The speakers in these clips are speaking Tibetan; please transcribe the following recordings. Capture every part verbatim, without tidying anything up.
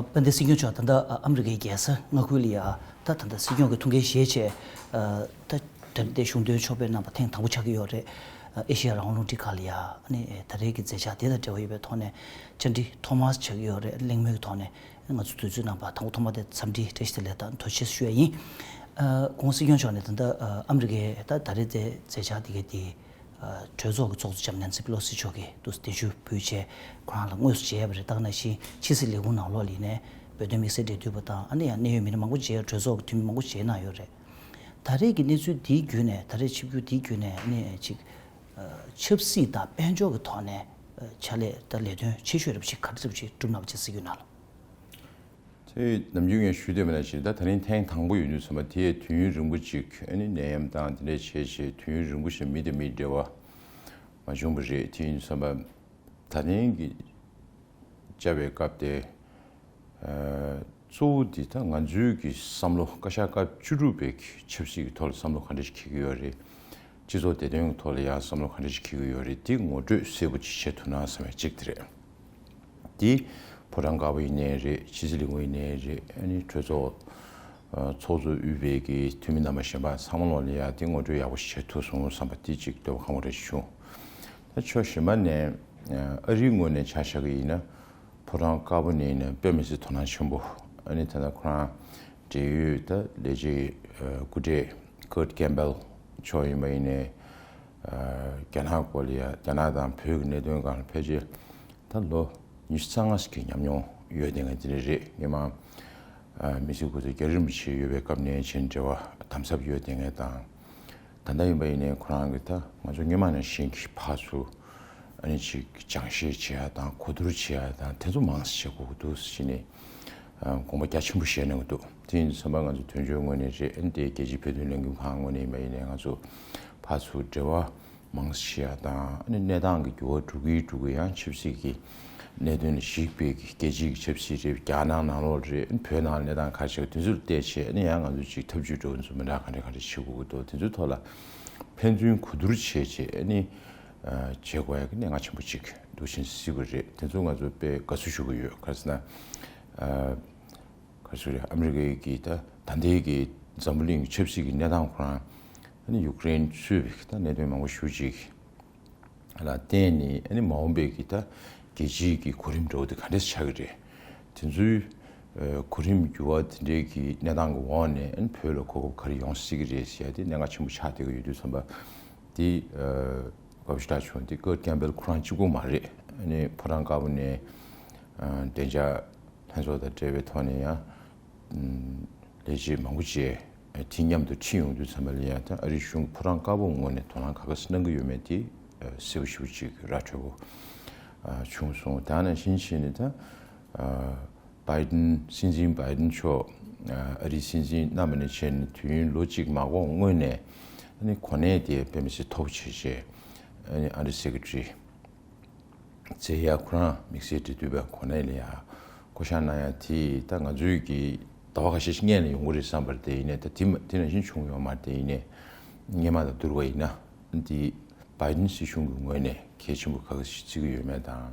དཔལ་ལྡན་སྲིད་སྐྱོང་མཆོག་ད་ལྟ་ཨ་མི་རི་ཀའི་རྒྱལ་ས་མངའ་ཁུལ་ལ་ཡ་ད་ད་ལྟ་སྲིད་སྐྱོང་གི་ཐུགས་འགན་བཞེས་བྱས། ད་ད་ལྟའི་གཞུང་དོན་ཕྱོགས་ཕེབས་གནང་པ་ཐེངས་དང་པོ་ཆགས་ཀྱི་ཡོད་རེད། ཨེ་ཤེ་ཡ་རང་དབང་རླུང་འཕྲིན་ཁང་ལ་ཡ་ཨ་ནི་ད་རེས་ཀྱི་མཛད་འཆར་དེ་དང་འབྲེལ་བ་ཡོད་པའི་ཐོག་ནས་བཅར་འདྲི་ཐོག་མར་ཆགས་ཀྱི་ཡོད་རེད། གླེང་མོལ་གྱི་ཐོག་ནས་ང་ཚོ་དུས་ཚོད་གནང་པ་དང་པོ་ཐོག་མ་དེ་འཚམས་འདྲི་བཀྲ་ཤིས་བདེ་ལེགས་དང་ཐུགས་རྗེ་ཆེ་ཞུ་ཡ་ཡིན། ༸གོང་ས་སྐྱོང་མཆོག་ནས་ད་ལྟ་ཨ་མི་རི་ཀའི་ད་ད་རེས་དེ་མཛད་འཆར་དེ་གའི་དེ། གྲོས་ཚོགས་ཀྱི་ཚོགས་གཙོ་ལྕམ་ནན་སི་པེ་ལོ་སི་མཆོག་གིས་འདུག་གདན་ཞུ་ཕུལ་བྱས་ཁོ་རང་ལ་དངོས་སུ་མཇལ་ཡ་པ་རེད། ད་ག་ནང་བཞིན་ཕྱི་སྲིད་ལས་ཁུངས་ནང་ལོགས་ལ་ཡིན་ནའི་བོད་དོན་དམིགས་བསལ་འབྲེལ་མཐུད་པ་དང་ཨ་ནི་ཡང་གནད་ཡོད་མི་སྣ་མང་པོ་མཇལ། གྲོས་ཚོགས་ཀྱི་འཐུས་མི་མང་པོ་མཇལ་གནང་ཡོད་རེད། ད་རེས་ཀྱི་གནས་ཚུལ་འདིའི་བརྒྱུད་ནས་ད་རེས་ཆིབས་བསྒྱུར་འདིའི་བརྒྱུད་ནས་ཨ་ནི་ཅིག་ཆབ་སྲིད་དང་དཔལ་འབྱོར་གྱི་ཐོག་ནས་ཕྱག་ལས་དང་ལས་དོན་ཆེ་ཤོས་རབ་ཅིག་ག་འདྲ་ཅིག་བསྒྲུབས་གནང་བ་ཅིག་གཟིགས་ཡོད་ན་ལ། དེ་ནམ་རྒྱུན་ངས་ཞུས་བསྡད་པ་ནང་བཞིན་ད་ད་རིང་ཐེངས་དང་པོ་ཡིན་དུས་ཙམ་པ་དེ་ཡས་དུས་ཡུན་རིང་པོ་ཅིག་ཨ་ནི་ནད་ཡམས་དང་དེ་འདྲས་བྱས་བྱས་དུས་ཡུན་རིང་པོ་ཞིག་མི་དང་མི་འབྲེལ་བ་མ་བྱུང་བ་རེད། དེ་ཡིན་དུས་ཙམ་པ་ད་ཐེངས་ཀྱི་བཅར་བའི་སྐབས་དེ་གཙོ་བོ་འདི་ད་ང་ཚོའི་གི་བསམ་བློ་བཀའ་ཤག་སྐབས་བཅུ་དྲུག་པའི་གི་ཆབ་སྲིད་ཀྱི་ཐོག་ལ་བསམ་བློ་ག་འདྲས་ཞིག་འཁྱེར་གྱི་ཡོད་རེད། སྤྱི་ཚོགས་བདེ་དོན་གྱི་ཐོག་ལ་ཡང་བསམ་བློ་ག་འདྲས་ཞིག་འཁྱེར་གྱི་ཡོད་རེད། འདི་ངོ་སྤྲོད་གསལ་པོ་ཅིག་བྱེད་ཐུབ་ན་བསམ་པའི་གཅིག་དེ་རེད། དེ་ཕོ་བྲང་དཀར་པོ་ཡིན་ནའི་རེད། ཕྱི་སྲིད་ལས་ཁུངས་ཡིན་ནའི་རེད། ཨ་ནི་གྲོས་ཚོགས་ཚོགས་གཙོ་དབུས་པའི་གི་འཐུས་མི་རྣམ་པ་གཞན་པ་ཚང་མ་ལོག་ལ་ཡ་དེ་ངོ་སྤྲོད་ཡག་པོ་ཞིག་བྱེད་ཐུབ་སོང་བསམ་པ་དེ་གཅིག་འདོད་པ་ཁ་མོ་རེ་ཞིག་བྱུང་། ད་ཕྱོགས་གཞན་པ་ནས་ཨ་རིའི་ངོས་ནས་ཆ་བཞག་གི་ཡིན་ན་ཕོ་བྲང་དཀར་པོ་ནས་ཡིན་ན་དཔེ་མི་སྲིད་དོ་སྣང་ཆེན་པོ། ཨ་ནི་ད་ལྟ་ཁོ་རང་འབྲེལ་ཡོད་ད་ལས་བྱེད་སྐུ་བགྲེས་ཀར་ཊི་ཀེམ་པེལ་མཆོག་ཡིན་པ་ཡིན་ནའི་རྒྱ་ནག་སྐོར་ལ་ཡ་རྒྱ་ནག་དང་བོད་ཀྱི་གནད་དོན་སྒང་ལ་ཕལ་ཆེར་ད་ལོ་ཉི་ཤུ་རྩ་ལྔ་ཞིག་གི་ཉམས་མྱོང་ཡོད་བསྡད་མཁན་དེ་འདྲ་རེད། སྔོན་མ་མི་སེར་སྐུ་ཚེ་རྒྱ་རི་རིན་པོ་ཆེ་ཡོད་པའི་སྐབས་ནས་བྱས་འབྲེལ་བ་དམ་ཟབ་ཡོད་བསྡད་མཁན་དང་། ད་ལྟ་ཡིན་པ་ཡིན་ནའི་ཁོ་རང་གིས་ད་ང་ཚོ་སྔོན་མ་ནང་བཞིན་གྱི་ཕར་ཚུར་ཨ་ནི་ཅིག་སྦྱང་བཤད་བྱེད་ཡ་དང་གོ་བསྡུར་བྱེད་ཡ་དང་དེ་ཚོ་མང་ཙམ་བྱེད་དགོས་ཀྱི་འདུག་ཟེར་ནས་དགོངས་པ་རྒྱ་ཆེན་པོ་བཞེས་གནང་གི་འདུག་དེ་ཡིན་དུས་ཙམ་པ་ང་ཚོ་དོན་གཅོད་ངོས་ནས་རེད། ཨ་ནི་དེ་རྒྱལ་སྤྱིའི་བོད་དོན་ལས་འགུལ་ཁང་ངོས་ནས་ཡིན་པ་ཡིན་ནའི་ང་ཚོ་ཕར་ཚུར་འབྲེལ་བ་མང་ཙམ་བྱེད་ཡ་དང་ཨ་ནི་གནས་སྟངས་ཀྱི་འགྱུར་བ་འགྲོ་གི་འགྲོ་གི་ཡང་ཆབ་སྲིད་ཀྱི་གནད་དོན་ལ་གཞིགས་པའི་རྒྱལ་སྤྱིའི་ཆབ་སྲིད་རེད། རྒྱ་ནག་ནང་ལོགས་རེད། བོད་ནང་གནས་སྟངས་ག་རེ་ཆགས་དེ་ཚོ་ལ་བལྟས་བྱས་ཨ་ནི་ཡང་ང་ཚོ་ཅིག་ཐབས་ཇུས་འགྲོ་ཚོ་མི་འདྲ་ག་འདྲ་ག་འདྲ་བྱེད་དགོས་ཀྱི་འདུག་དེ་ཚོའི་ཐོག་ལ་ཕན་ཚུན་གོ་བསྡུར་བྱས་བྱས་ཨ་ནི་བྱེད་དགོས་ཡ་གི་གནད་འགག་ཆེན་པོ་ཅིག་འདུག་བཞིན་སྲིད་པ་རེད། དེ་ཚོ་ང་ཚོ་དཔེ་དགའ་བསུ་ཞུ་གི་ཡོད། ག་རེ་ཟེར་ན་ག་རེ་ཟེར་རེད། ཨ་མི་རི་ཀའི་གི་ད་ད་ལྟའི་གི་འཛམ་བུ་གླིང་གི་ཆབ་སྲིད་ཀྱི་གནས་སྟངས་ཁོ་རང་ཨ་ནི་ཡུཀ་རེན་གཙོས་པའི་ད་གནད་དོན་མང་པོ་ཞེ་ཅིག་ལ་བརྟེན་ནས་ཨ་ནི་མ་འོངས་པའི་གི་ད་རྒྱལ་སྤྱིའི་གི་གོ་རིམ་འདྲ་བོ་དེ་ག་འདྲས་ཆགས་ཀྱི་རེད། དེ་ཚོའི་གོ་རིམ་འགྱུར་བ་དེ་འདྲའི་གི་གནས་སྟངས་ཀྱི་འོག་ནས་ཨ་ནི་བོད་ལ་གོ་སྐབས་ག་རེ་ཡོང་སྲིད་ཀྱི་རེད་ཟེར་ཡ་དེ་གནད་འགག་ཆེན་པོ་ཆགས་བསྡད་ཀྱི་ཡོད་དུས་ཙམ་པ་དེ་དགའ་པོ་ཞེ་དྲག་བྱུང་། དེ་ཀར་ཊི་ཀེམ་པེལ་ཁོ་རང་གཅིག་པོ་མ་རེད། ཨ་ནི་ཕོ་བྲང་དཀར་པོ་ནས་བདེ་འཇགས་ལྷན་ཚོགས་དང་འབྲེལ་བའི་ཐོག་ནས་ཡང་ལས་བྱེད་མང་པོ་བྱས། དེ་མཉམ་དུ་ཁྲིད་ཡོང་དུས་ཙམ་པ་ལ་ཡང་ད་ཨ་རིའི་གཞུང་ཕོ་བྲང་དཀར་པོ་ངོས་ནས་དོ་སྣང་ག་ག་ཚོད་གནང་གི་ཡོད་མེད་དེ་གསལ་པོ་ཞེ་པོ་ཅིག་ར་འཕྲོད་པོ་བྱུང་སོང་། དེ་ནང་བཞིན་བྱས་ནས་ད་བྷའི་ཏིན་སྲིད་འཛིན་བྷའི་ཏིན་མཆོག་ཨ་རིའི་སྲིད་འཛིན་གནང་བ་ནས་བྱས་ནས་དུས་ཡུན་ལོ་གཅིག་མ་འགོར་སྔོན་ནས་ཨ་ནི་གོ་གནས་དེ་དཔེ་མི་སྲིད་མཐོ་པོ་བྱས་བྱས་ཨ་ནི་ཨན་ཌར་སེ་ཀེ་ཊ་རི་མཛད་ཡ་ཁོ་རང་དམིགས་བསལ་འབྲེལ་མཐུད་པའི་གོ་གནས་ལ་ཡ་བསྐོ་བཞག་གནང་ཡ་དེ་ད་ང་ཚོའི་གི་ཟླ་བ་ཁ་ཤས་ཤིག་སྔོན་ལ་ཡོང་གི་རེད་བསམ་པ་རེད། དེ་ཡིན་ནའི་ད་དེ་མ་དེ་ནང་བཞིན་བྱུང་ཡོད་མ་རེད། དེ་ཡིན་ནའི་སྔོན་མ་དང་བསྡུར་བ་ཡིན་ན་འདི་བྷའི་ཏིན་སྲིད་གཞུང་གི་ངོས་ནས་གལ་ཆེན་པོ་ག་ག་ཞིག་བརྩི་གི་ཡོད་མེད་དང་།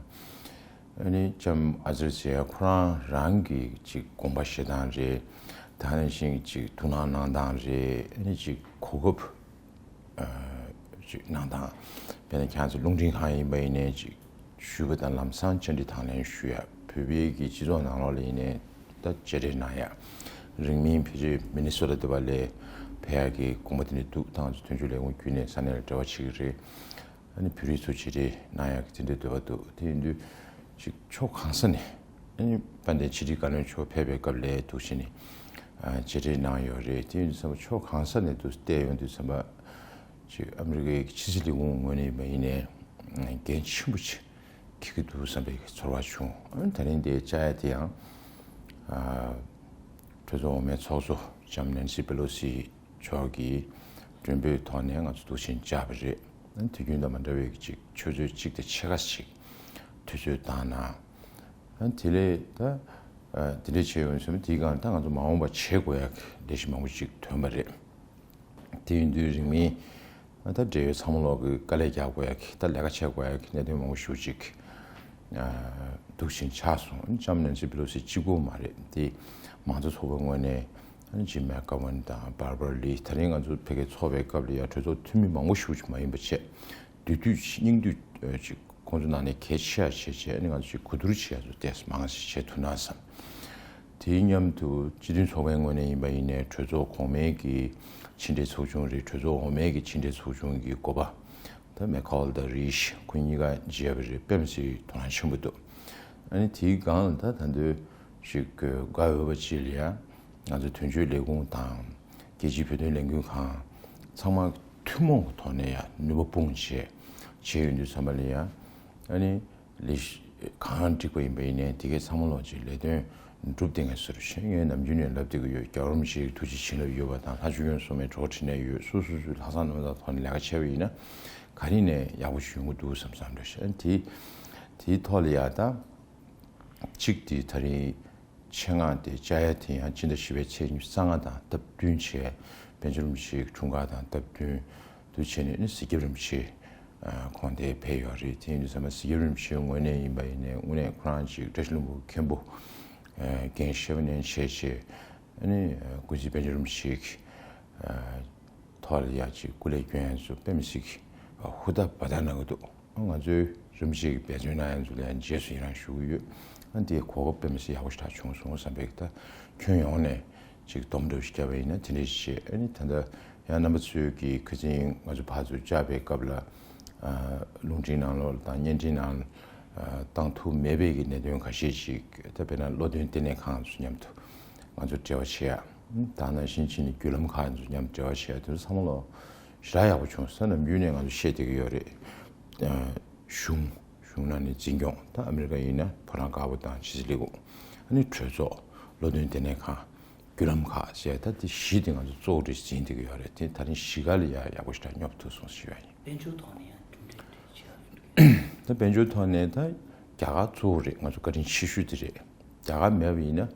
ཨ་ནི་ལྕམ་ཨ་ཛར་ཟེར་ཡ་ཁོ་རང་རང་གི་ཅིག་དགོངས་པ་བཞེས་སྟངས་རེད། ད་ནང་བཞིན་ཅིག་ཐུགས་སྣང་གནང་སྟངས་རེད། ཨ་ནི་ཅིག་གོ་སྐབས་ཅིག་གནང་སྟངས། དཔེར་ན་ཁྱེད་ཚོ་རླུང་འཕྲིན་ཁང་ཡིན་པ་ཡིན་ནའི་ཅིག་ཞུས་པ་དང་ལམ་སང་བཅར་འདྲི་དང་ལེན་ཞུ་ཡ། བོད་པའི་གི་སྤྱི་ཚོགས་ནང་ལོགས་ལ་ཡིན་ནའི་ད་མཇལ་འཕྲད་གནང་ཡ། རིང་མིན་ཕལ་ཆེར་མི་ནི་སོ་ཊ་དེ་པ་ལ་ཕེབས་ཡ་གི་དགོངས་པ་དེ་འདྲ་འདུག་ད་ང་ཚོ་དོན་གཅོད་ལས་ཁུངས་བརྒྱུད་ནས་ས་གནས་ལ་འབྲེལ་བ་བྱེད་ཀྱི་རེད། ཨ་ནི་བོད་རིགས་ཚོ་མཇལ་འཕྲད་གནང་ཡ་གི་དེ་འདྲའི་འདོད་པ་འདུག་དེ་ཡིན་དུས་ཅིག་ཕྱོགས་གང་ས་ནས་ཨ་ནི་དཔལ་ལྡན་ཕྱི་དྲིལ་བཀའ་བློན་མཆོག་ཕེབས་པའི་སྐབས་ལ་འདུག་བྱས་ནས་ཨ་མཇལ་འཕྲད་གནང་ཡོད་རེད། དེ་ཡིན་དུས་ཙམ་པ་ཕྱོགས་གང་ས་ནས་འདུག་བལྟས་ཡོང་དུས་ཙམ་པ་ཅིག་ཨ་མི་རི་ཀའི་ཕྱི་སྲིད་ལས་ཁུངས་ངོས་ནས་ཡིན་པ་ཡིན་ནའི་འགན་ཆེན་པོ་ཅིག་འཁྱེར་གྱི་འདུག་བསམ་པའི་ཚོར་བ་བྱུང་། ཨ་ནི་ད་རིང་འདིར་བཅར་ཡ་དེ་ཡང་ཨ་གྲོས་ཚོགས་འོག་མའི་ཚོགས་གཙོ་ལྕམ་ནན་སི་པེ་ལོ་སི་མཆོག་གིས་མགྲོན་འབོད་ཐོག་ནས་ང་ཚོ་འདུག་སེ་བཅར་བ་རེད། དུས་རྒྱུན་དང་མ་འདྲ་བའི་ཅིག་ཆུ་ཚོད་གཅིག་དང་ཕྱེད་ཀ་ཞིག་དུས་ཚོད་བཏང་གནང་། དེ་ལས་ད་དེ་འདྲ་བྱས་ཡོང་ཙང་དེའི་སྒང་ད་ང་ཚོ་མ་འོངས་པ་བྱེད་དགོས་ཡག་ལས་གཞི་མང་པོ་ཅིག་ཐོན་པ་རེད། དེ་ཡིན་དུས་རིང་མིན་ད་འབྲེལ་ཡོད་ཚང་མ་ལོག་གི་དཀའ་ལས་རྒྱག་དགོས་ཡག་གི་ད་ལས་ཀ་བྱེད་དགོས་ཡག་གི་གནད་དོན་མང་པོ་ཞེ་ཅིག་ འདུག་བཞིན་ཆགས་སོང་། ལྕམ་ནན་སི་པི་ལོ་སི་གཅིག་པོ་མ་རེད་དེ། མང་གཙོ་ཚོགས་པའི་ངོས་ནས་ཇིམ་མེག་གྷ་ཝན་དང་བྷར་བྷར་ལི། ད་རིང་ང་ཚོ་ཕ་གིར་ཚོགས་པའི་སྐབས་ལ་ཡང་གྲོས་ཚོགས་འཐུས་མི་མང་པོ་ཞིག་མ་ཡིན་པ་བྱས། དུས་དུས་སྙིང་བསྡུས་ཅིག་ཁོང་ཚོ་ནང་ནས་གལ་ཆེ་བ་བྱས་བྱས་ནས་ང་ཚོ་ཅིག་གོ་བསྡུར་བྱེད་ཡ་ཚོ་ཏོག་ཙམ་མང་ཞིག་བྱེད་ཐུབ་ན་བསམ། དེའི་མཉམ་དུ་སྤྱི་མཐུན་ཚོགས་པའི་ངོས་ནས་ཡིན་པ་ཡིན་ནའི་གྲོས་ཚོགས་གོང་མའི་གི་ཕྱི་འབྲེལ་ཚོགས་ཆུང་རེད། གྲོས་ཚོགས་འོག་མའི་གི་ཕྱི་འབྲེལ་ཚོགས་ཆུང་གི་འགོ་པ་ད་མེ་ཁོལ་དང་རིས་ཁོ་གཉིས་ཀ་མཇལ་བ་རེད། དཔེ་མི་སྲིད་དོ་སྣང་ཆེན་པོ་འདུག་ཨ་ནི་དེའི་སྒང་ལ་ད་ད་འདོད་ཞིག་དགའ་འོས་པ་ཅིག་ལ་ཡང་ང་ཚོ་དོན་གཅོད་ལས་ཁུངས་དང་རྒྱལ་སྤྱིའི་བོད་དོན་ལས་འགུལ་ཁང་ཚང་མ་ཐུན་མོང་གི་ཐོག་ནས་ཡང་ནུས་པ་སྤུངས་བྱས་བྱས་ཡོང་དུས་ཙམ་པ་ལ་ཡང་ཨ་ནི། ལས་གང་འགྲིག་པ་ཡིན་པ་ཡིན་ནའི་དེ་གའི་ཚང་མ་ལོག་ཅིག་ལས་དོན་འགྲུབ་བསྡད་ངེས་ཟེར་བཞིན་ངས་ནམ་རྒྱུན་ནས་ལབ་བསྡད་ཀྱི་ཡོད། རྒྱལ་བ་རིན་པོ་ཆེའི་ཐུགས་རྗེ་བྱིན་རླབས་ཡོད་པ་དང་ལྷ་བཅུ་ཁྱོན་སོ་མའི་གྲོགས་འཕྲིན་ལས་ཡོད། སོ་སོ་སོའི་ལྷག་བསམ་རྣམ་དག་ཐོག་ནས་ལས་ཀ་བྱས་པ་ཡིན་ན་ག་རེ་ནས་ཡག་པོ་ཞིག་ཡོང་གི་འདུག་བསམ་བསམ་འདྲ་ཞིག་ཨ་ནི་དེ་དེའི་ཐོག་ལ་ཡ་ད་གཅིག་དེ་ད་རིང་། ཆེད་མངགས་དེ་བཅར་ཡ་དེ་ཡང་སྤྱི་ཟླ་བཞི་པའི་ཚེས་ཉི་ཤུ་རྩ་ལྔ་དང་སྟབས་བསྟུན་བྱས་དཔལ་འབྱོར་རིན་པོ་ཆེའི་འཁྲུངས་སྐར་དང་སྟབས་བསྟུན་དུ་བྱས་ནས་ནི་གཟིགས་རྒྱབ་རིན་པོ་ཆེ་ཁོང་དེ་ཕེབས་ཡོད་རེད། དེ་ཡིན་དུས་ཙམ་པ་གཟིགས་རྒྱབ་རིན་པོ་ཆེའི་ངོས་ནས་ཡིན་པ་ཡིན་ནའི་དངོས་གནས་ཁོ་རང་ཅིག་བཀྲ་ཤིས་ལྷུན་པོ་མཁན་པོ་རྒན་ཤེས་པ་ནས་བྱས་བྱས་ནི་ཀུན་གཟིགས་དཔལ་འབྱོར་རིན་པོ་ཆེ་གི་ཐོག་ལ་ཡ་ཅིག་སྐུ་ལས་སྐྱོན་ཡ་ཚོ་དཔེ་མི་སྲིད་ཀྱི་ཧུར་ཐག་འབད་ཐག་གནང་གི་འདུག་ང་ཚོའི་རིན་པོ་ཆེ་གི་འབད་བརྩོན་གནང་ཡ་ཚོ་ལ་ཡང་རྗེས་སུ་ཡི་རང་ཞུ་གི་ཡོད། ཨ་འདིའི་གོ་སྐབས་དཔེ་མི་སྲིད་ཡག་པོ་ཞེ་དྲག་བྱུང་སོང་བསམ་པའི་ད་ཁྱོན་ཡོངས་ནས་ཅིག་སྡོམ་སྒྲུབ་ཞིག་བརྒྱབ་པ་ཡིན་ན་དེ་འདྲ་ཞིག་བྱས། ཨ་ནི་ད་ལྟ་ཡང་རྣམ་པ་ཚོས་ཀྱི་ཁ་སང་ང་ཚོ་ཕར་ཚུར་བཅར་བའི་སྐབས་ལ་རླུང་འཕྲིན་ནང་ལོགས་ལ་དང་བརྙན་འཕྲིན་ནང་བཏང་ཐུབ་མེད་པའི་གི་གནད་དོན་ཁ་ཤས་ཤིག་ད་དཔེར་ན་བློ་འདོན་ལྟེ་གནས་ཁང་ཚོ་མཉམ་དུ་ང་ཚོ་འབྲེལ་བ་བྱེད་ཡ། ད་ནང་བཞིན་བྱས་ནས་བརྒྱུད་ལམ་ཁག་ཚོ་མཉམ་འབྲེལ་བ་བྱས་དུས་ཚང་མ་ལོ་ཞེ་དྲག་ཡག་པོ་བྱུང་ས་ནམ་རྒྱུན་ནས་ང་ཚོ་བཤད་བསྡད་ཀྱི་ཡོད་རེད། གཞུང་གཞུང་ནང་ནས་འཛིན་སྐྱོང་ད་ཨ་མི་རི་ཀ་ཡིན་ན་ཕོ་བྲང་དཀར་པོ་དང་ཕྱི་སྲིད་ལས་ཁུངས་ཨ་ནི་གྲོས་ཚོགས་བློ་འདོན་ལྟེ་གནས་ཁང་བརྒྱུད་ལམ་ཁག་ཟེར་ད་དེ་བཞི་དེ་ང་ཚོ་གཙོ་བོ་འདྲ་འཛིན་བསྡད་ཀྱི་ཡོད་རེད། དེ་ད་རིང་གཞིས་ཀ་ལ་ཡ་ཡག་པོ་ཞེ་དྲག་སྙོབ་ཐུབ་སོང་ཟེར་ཞུ་ཡ་ཡིན། དཔལ་འབྱོར་ཐོག་ནས་ཡང་གྲུབ་འབྲས་འདྲ་ཆེ་བ་ཡོད་འདུག་ད་དཔལ་འབྱོར་ཐོག་ནས་ད་རྒྱ་གར་གཙོ་བོ་རེད། ང་ཚོ་བཀའ་དྲིན་ཆེ་ཤོས་དེ་རེད། རྒྱ་གར་མེད་པ་ཡིན་ན་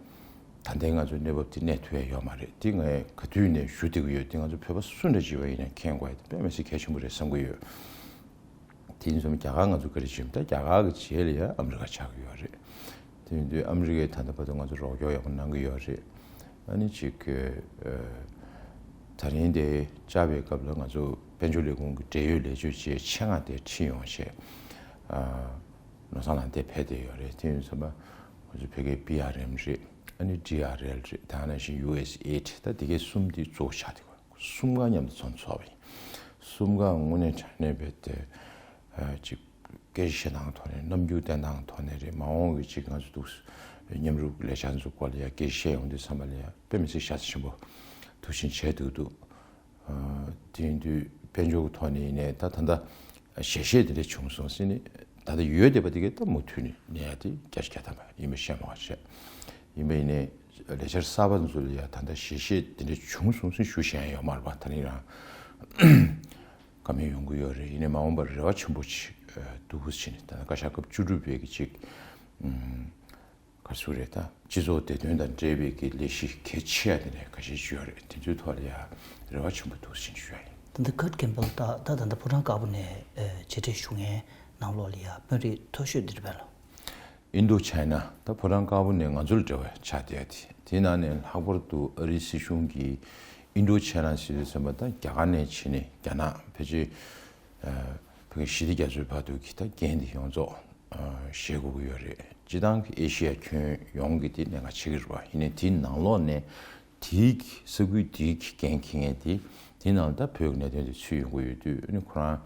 ད་ལྟའི་ང་ཚོའི་གནས་བབ་དེ་གནས་ཐུབ་ཡ་ཡོད་མ་རེད། དེ་ངས་ག་དུས་ནས་ཞུ་བསྡད་ཀྱི་ཡོད། དེ་ང་ཚོ་བོད་པ་སུ་འདྲ་བྱས་པ་ཡིན་ན་མཁྱེན་དགོས་ཡ་དེ་དཔེ་མི་སྲིད་གལ་ཆེན་པོ་རེད་བསམ་གྱི་ཡོད། དེ་ཡིན་ཙང་རྒྱ་གར་ང་ཚོ་བཀའ་དྲིན་ཆེན་པོ། ད་རྒྱ་གར་གྱི་རྗེས་ལ་ཡ་ཨ་མི་རི་ཀ་ཆགས་ཀྱི་ཡོད་རེད། དེ་ཡིན་དུས་ཨ་མི་རི་ཀས་ད་ལྟ་བར་དུ་ང་ཚོ་རོགས་སྐྱོར་ཡག་པོ་གནང་གི་ཡོད་རེད། ཨ་ནི་ཅིག་ཨ་ད་རིང་དེ་བཅར་བའི་སྐབས་ལ་ང་ཚོ་དཔལ་འབྱོར་ལས་ཁུངས་ཀྱི་འབྲེལ་ཡོད་ལས་བྱེད་ཆེད་མངགས་དེ་ཁྲིད་ཡོང་བྱས་ཨ་ནོར་བཟང་ལགས་དེ་ཕེབས་བསྡད་ཡོད་རེད། དེ་ཡིན་ཙང་ང་ཚོ་ཕ་གིའི་པི་ཨར་ཨེམ་རེད། ཨ་ནི་ཌི་ཨར་ཨེལ་རེད། ད་ནང་བཞིན་ཡུ་ཨེས་ཨེ་ཌི་ད་དེ་གའི་གསུམ་དེ་གཙོ་བོ་ཆགས་བསྡད་ཡོད། གསུམ་ཀ་མཉམ་དུ་ཚོགས་ཚོགས་པ་ཡིན། གསུམ་ཀ་དངོས་གནས་དྲང་གནས་བྱས་ཏེ་ཨ་ཅིག་སྐད་ཆ་བཤད་སྟངས་ཐོག་ནས་རྣམ་འགྱུར་བསྟན་སྟངས་ཐོག་ནས་རེད། མ་འོངས་ཀྱི་ཅིག་ང་ཚོ་འདུག་མཉམ་རུབ་ལས་འཆར་ཚོ་སྐོར་ལ་ཡ་སྐད་ཆ་བཤད་ཡོང་དུས་ཙམ་པ་ལ་ཡ་དཔེ་མི་སྲིད་ཤ་ཚ་ཆེན་པོ་འདུག་བཞིན་བྱས་འདུག་འདུག་ཨ་དེ་ཡིན་དུས་དཔལ་འབྱོར་གྱི་ཐོག་ནས་ཡིན་ནའི་ད་ད་ལྟ་ཞལ་བཞེས་དེ་འདྲ་བྱུང་སོང་ཟེར་ནས་ད་ལྟ་ཡོད་བསྡད་པ་དེ་གའི་ད་མུ་མཐུད་ནས་གནས་ཡ་དེ་བསྐྱར་བསྐྱར་དམ་པ་ཡིན་པ་བཤད་མ་བ་བྱས། ཡིན་པ་ཡིན་ནའི་ལས་འཆར་གསར་པ་ཚོ་ལ་ཡ་ད་ལྟ་ཞལ་བཞེས་དེ་འདྲ་བྱུང་སོང་ཟེར་ཞུ་བཞིན་ཡོད་མ་རེད་པ། ད་ནི་རང་བཀའ་མོལ་ཡོང་གི་ཡོད་རེད། ཡིན་ནའི་མ་འོངས་པར་རེ་བ་ཆེན་པོ་ཅིག་འདུག་ཟེར་ནས་ད་ལྟ་བཀའ་ཤག་སྐབས་བཅུ་དྲུག་པའི་གི་ཅིག་ག་ཚོད་རེད། ད་སྤྱི་ཚོགས་བདེ་དོན་དང་འབྲེལ་བའི་གི་ལས་གཞི་གལ་ཆེ་བ་དེ་འདྲ་ཁ་ཤས་ཅིག་ཡོད་རེད། དེ་ཚོའི་ཐོག་ལ་ཡ་རེ་བ་ཆེན་པོ་འདུག་ཟེར་ནས་ཞུ་ཡ་ཡིན། ད་ལྟ་ཀར་ཀེམ་པལ་ད་ད་ད་ལྟ་ཕོ་བྲང་དཀར་པོ་ནས་མཇལ་འཕྲད་ཞུ་མཁན་ནང་ལོགས་ལ་ཡ་དཔོན་རིགས་མཐོ་ཤོས་འདི་རེད་པས་ལགས། ཨིན་ཌོ་ཆའི་ན་ད་ཕོ་བྲང་དཀར་པོ་ནས་ང་ཚོ་ལ་འབྲེལ་བ་ཆགས་བསྡད་ཡ་དེ་དེའི་ནང་ནས་ལྷག་པར་དུ་ཨ་རིའི་སྲིད་གཞུང་གིས་ཨིན་ཌོ་ཆའི་ན་ཟེར་དུས་ཙམ་པ་ད་རྒྱ་གར་ནས་བྱས་ནས་རྒྱ་ནག་ཕལ་ཆེར་ཕ་གི་ཞི་བདེ་རྒྱ་མཚོའི་བར་དུ་གི་ད་འགན་དེ་ཡོངས་རྫོགས་བཞེས་དགོས་ཀྱི་ཡོད་རེད། སྤྱིར་བཏང་གི་ཨེ་ཤི་ཡ་ཁྱོན་ཡོངས་ཀྱི་དེ་གནད་འགག་ཆགས་ཀྱི་རེད་པ། ཡིན་ནའི་དེའི་ནང་ལོགས་ནས་དེའི་གི་ས་ཁུལ་དེའི་གི་འགན་འཁྱེར་མཁན་དེ་དེའི་ནང་ལ་ད་བོད་ཀྱི་གནད་དོན་དེ་ཚུད་ཡོང་གི་ཡོད་དུས་ཨ་ནི་ཁོ་རང་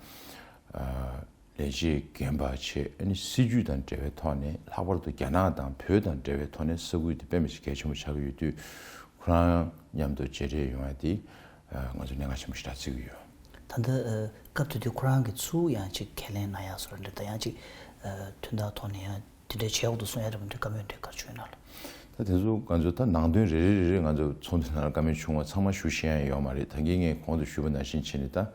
ལས་བྱེད་རྒན་པ་བྱས། ཨ་ནི་སྲིད་ཇུས་དང་འབྲེལ་བའི་ཐོག་ནས་ལྷག་པར་དུ་རྒྱ་ནག་དང་བོད་དང་འབྲེལ་བའི་ཐོག་ནས་ས་ཁུལ་དེ་དཔེ་མི་སྲིད་གལ་ཆེན་པོ་ཆགས་ཀྱི་ཡོད་དུས་ཁོ་རང་མཉམ་དུ་མཇལ་འཕྲད་ཡོང་ཡ་དེ་ང་ཚོ་གནད་འགག་ཆེན་པོ་ཞེ་དྲག་བརྩི་གི་ཡོད། ད་ལྟ་སྐབས་དེ་དུས་ཁོ་རང་གིས་ཚུར་ཡང་ཅིག་ཁས་ལེན་གནང་ཡག་བཟོ་འདྲ་དང་ཡང་ཅིག་དོན་དག་ཐོག་ནས་ཡང་དེ་འདྲའི་བྱེད་དགོས་འདུག་གསུང་ཡ་འདྲ་མི་འདྲ་བཀའ་མོལ་འདྲ་ག་རེ་བྱུང་ཡོད་ན་ལགས། ད་དེ་ཚོ་ང་ཚོ་ད་ནང་དོན་རེ་རེ་རེ་རེ་ང་ཚོ་ཚོགས་འདུ་ནང་ལ་བཀའ་མོལ་བྱུང་བ་ཚང་མ་ཞུ་ཤེས་ཡ་ཡོད་མ་རེད། ད་གིན་ངས་གོང་དུ་ཞུས་པ་ནང་བཞིན་བྱས་ནས་ད་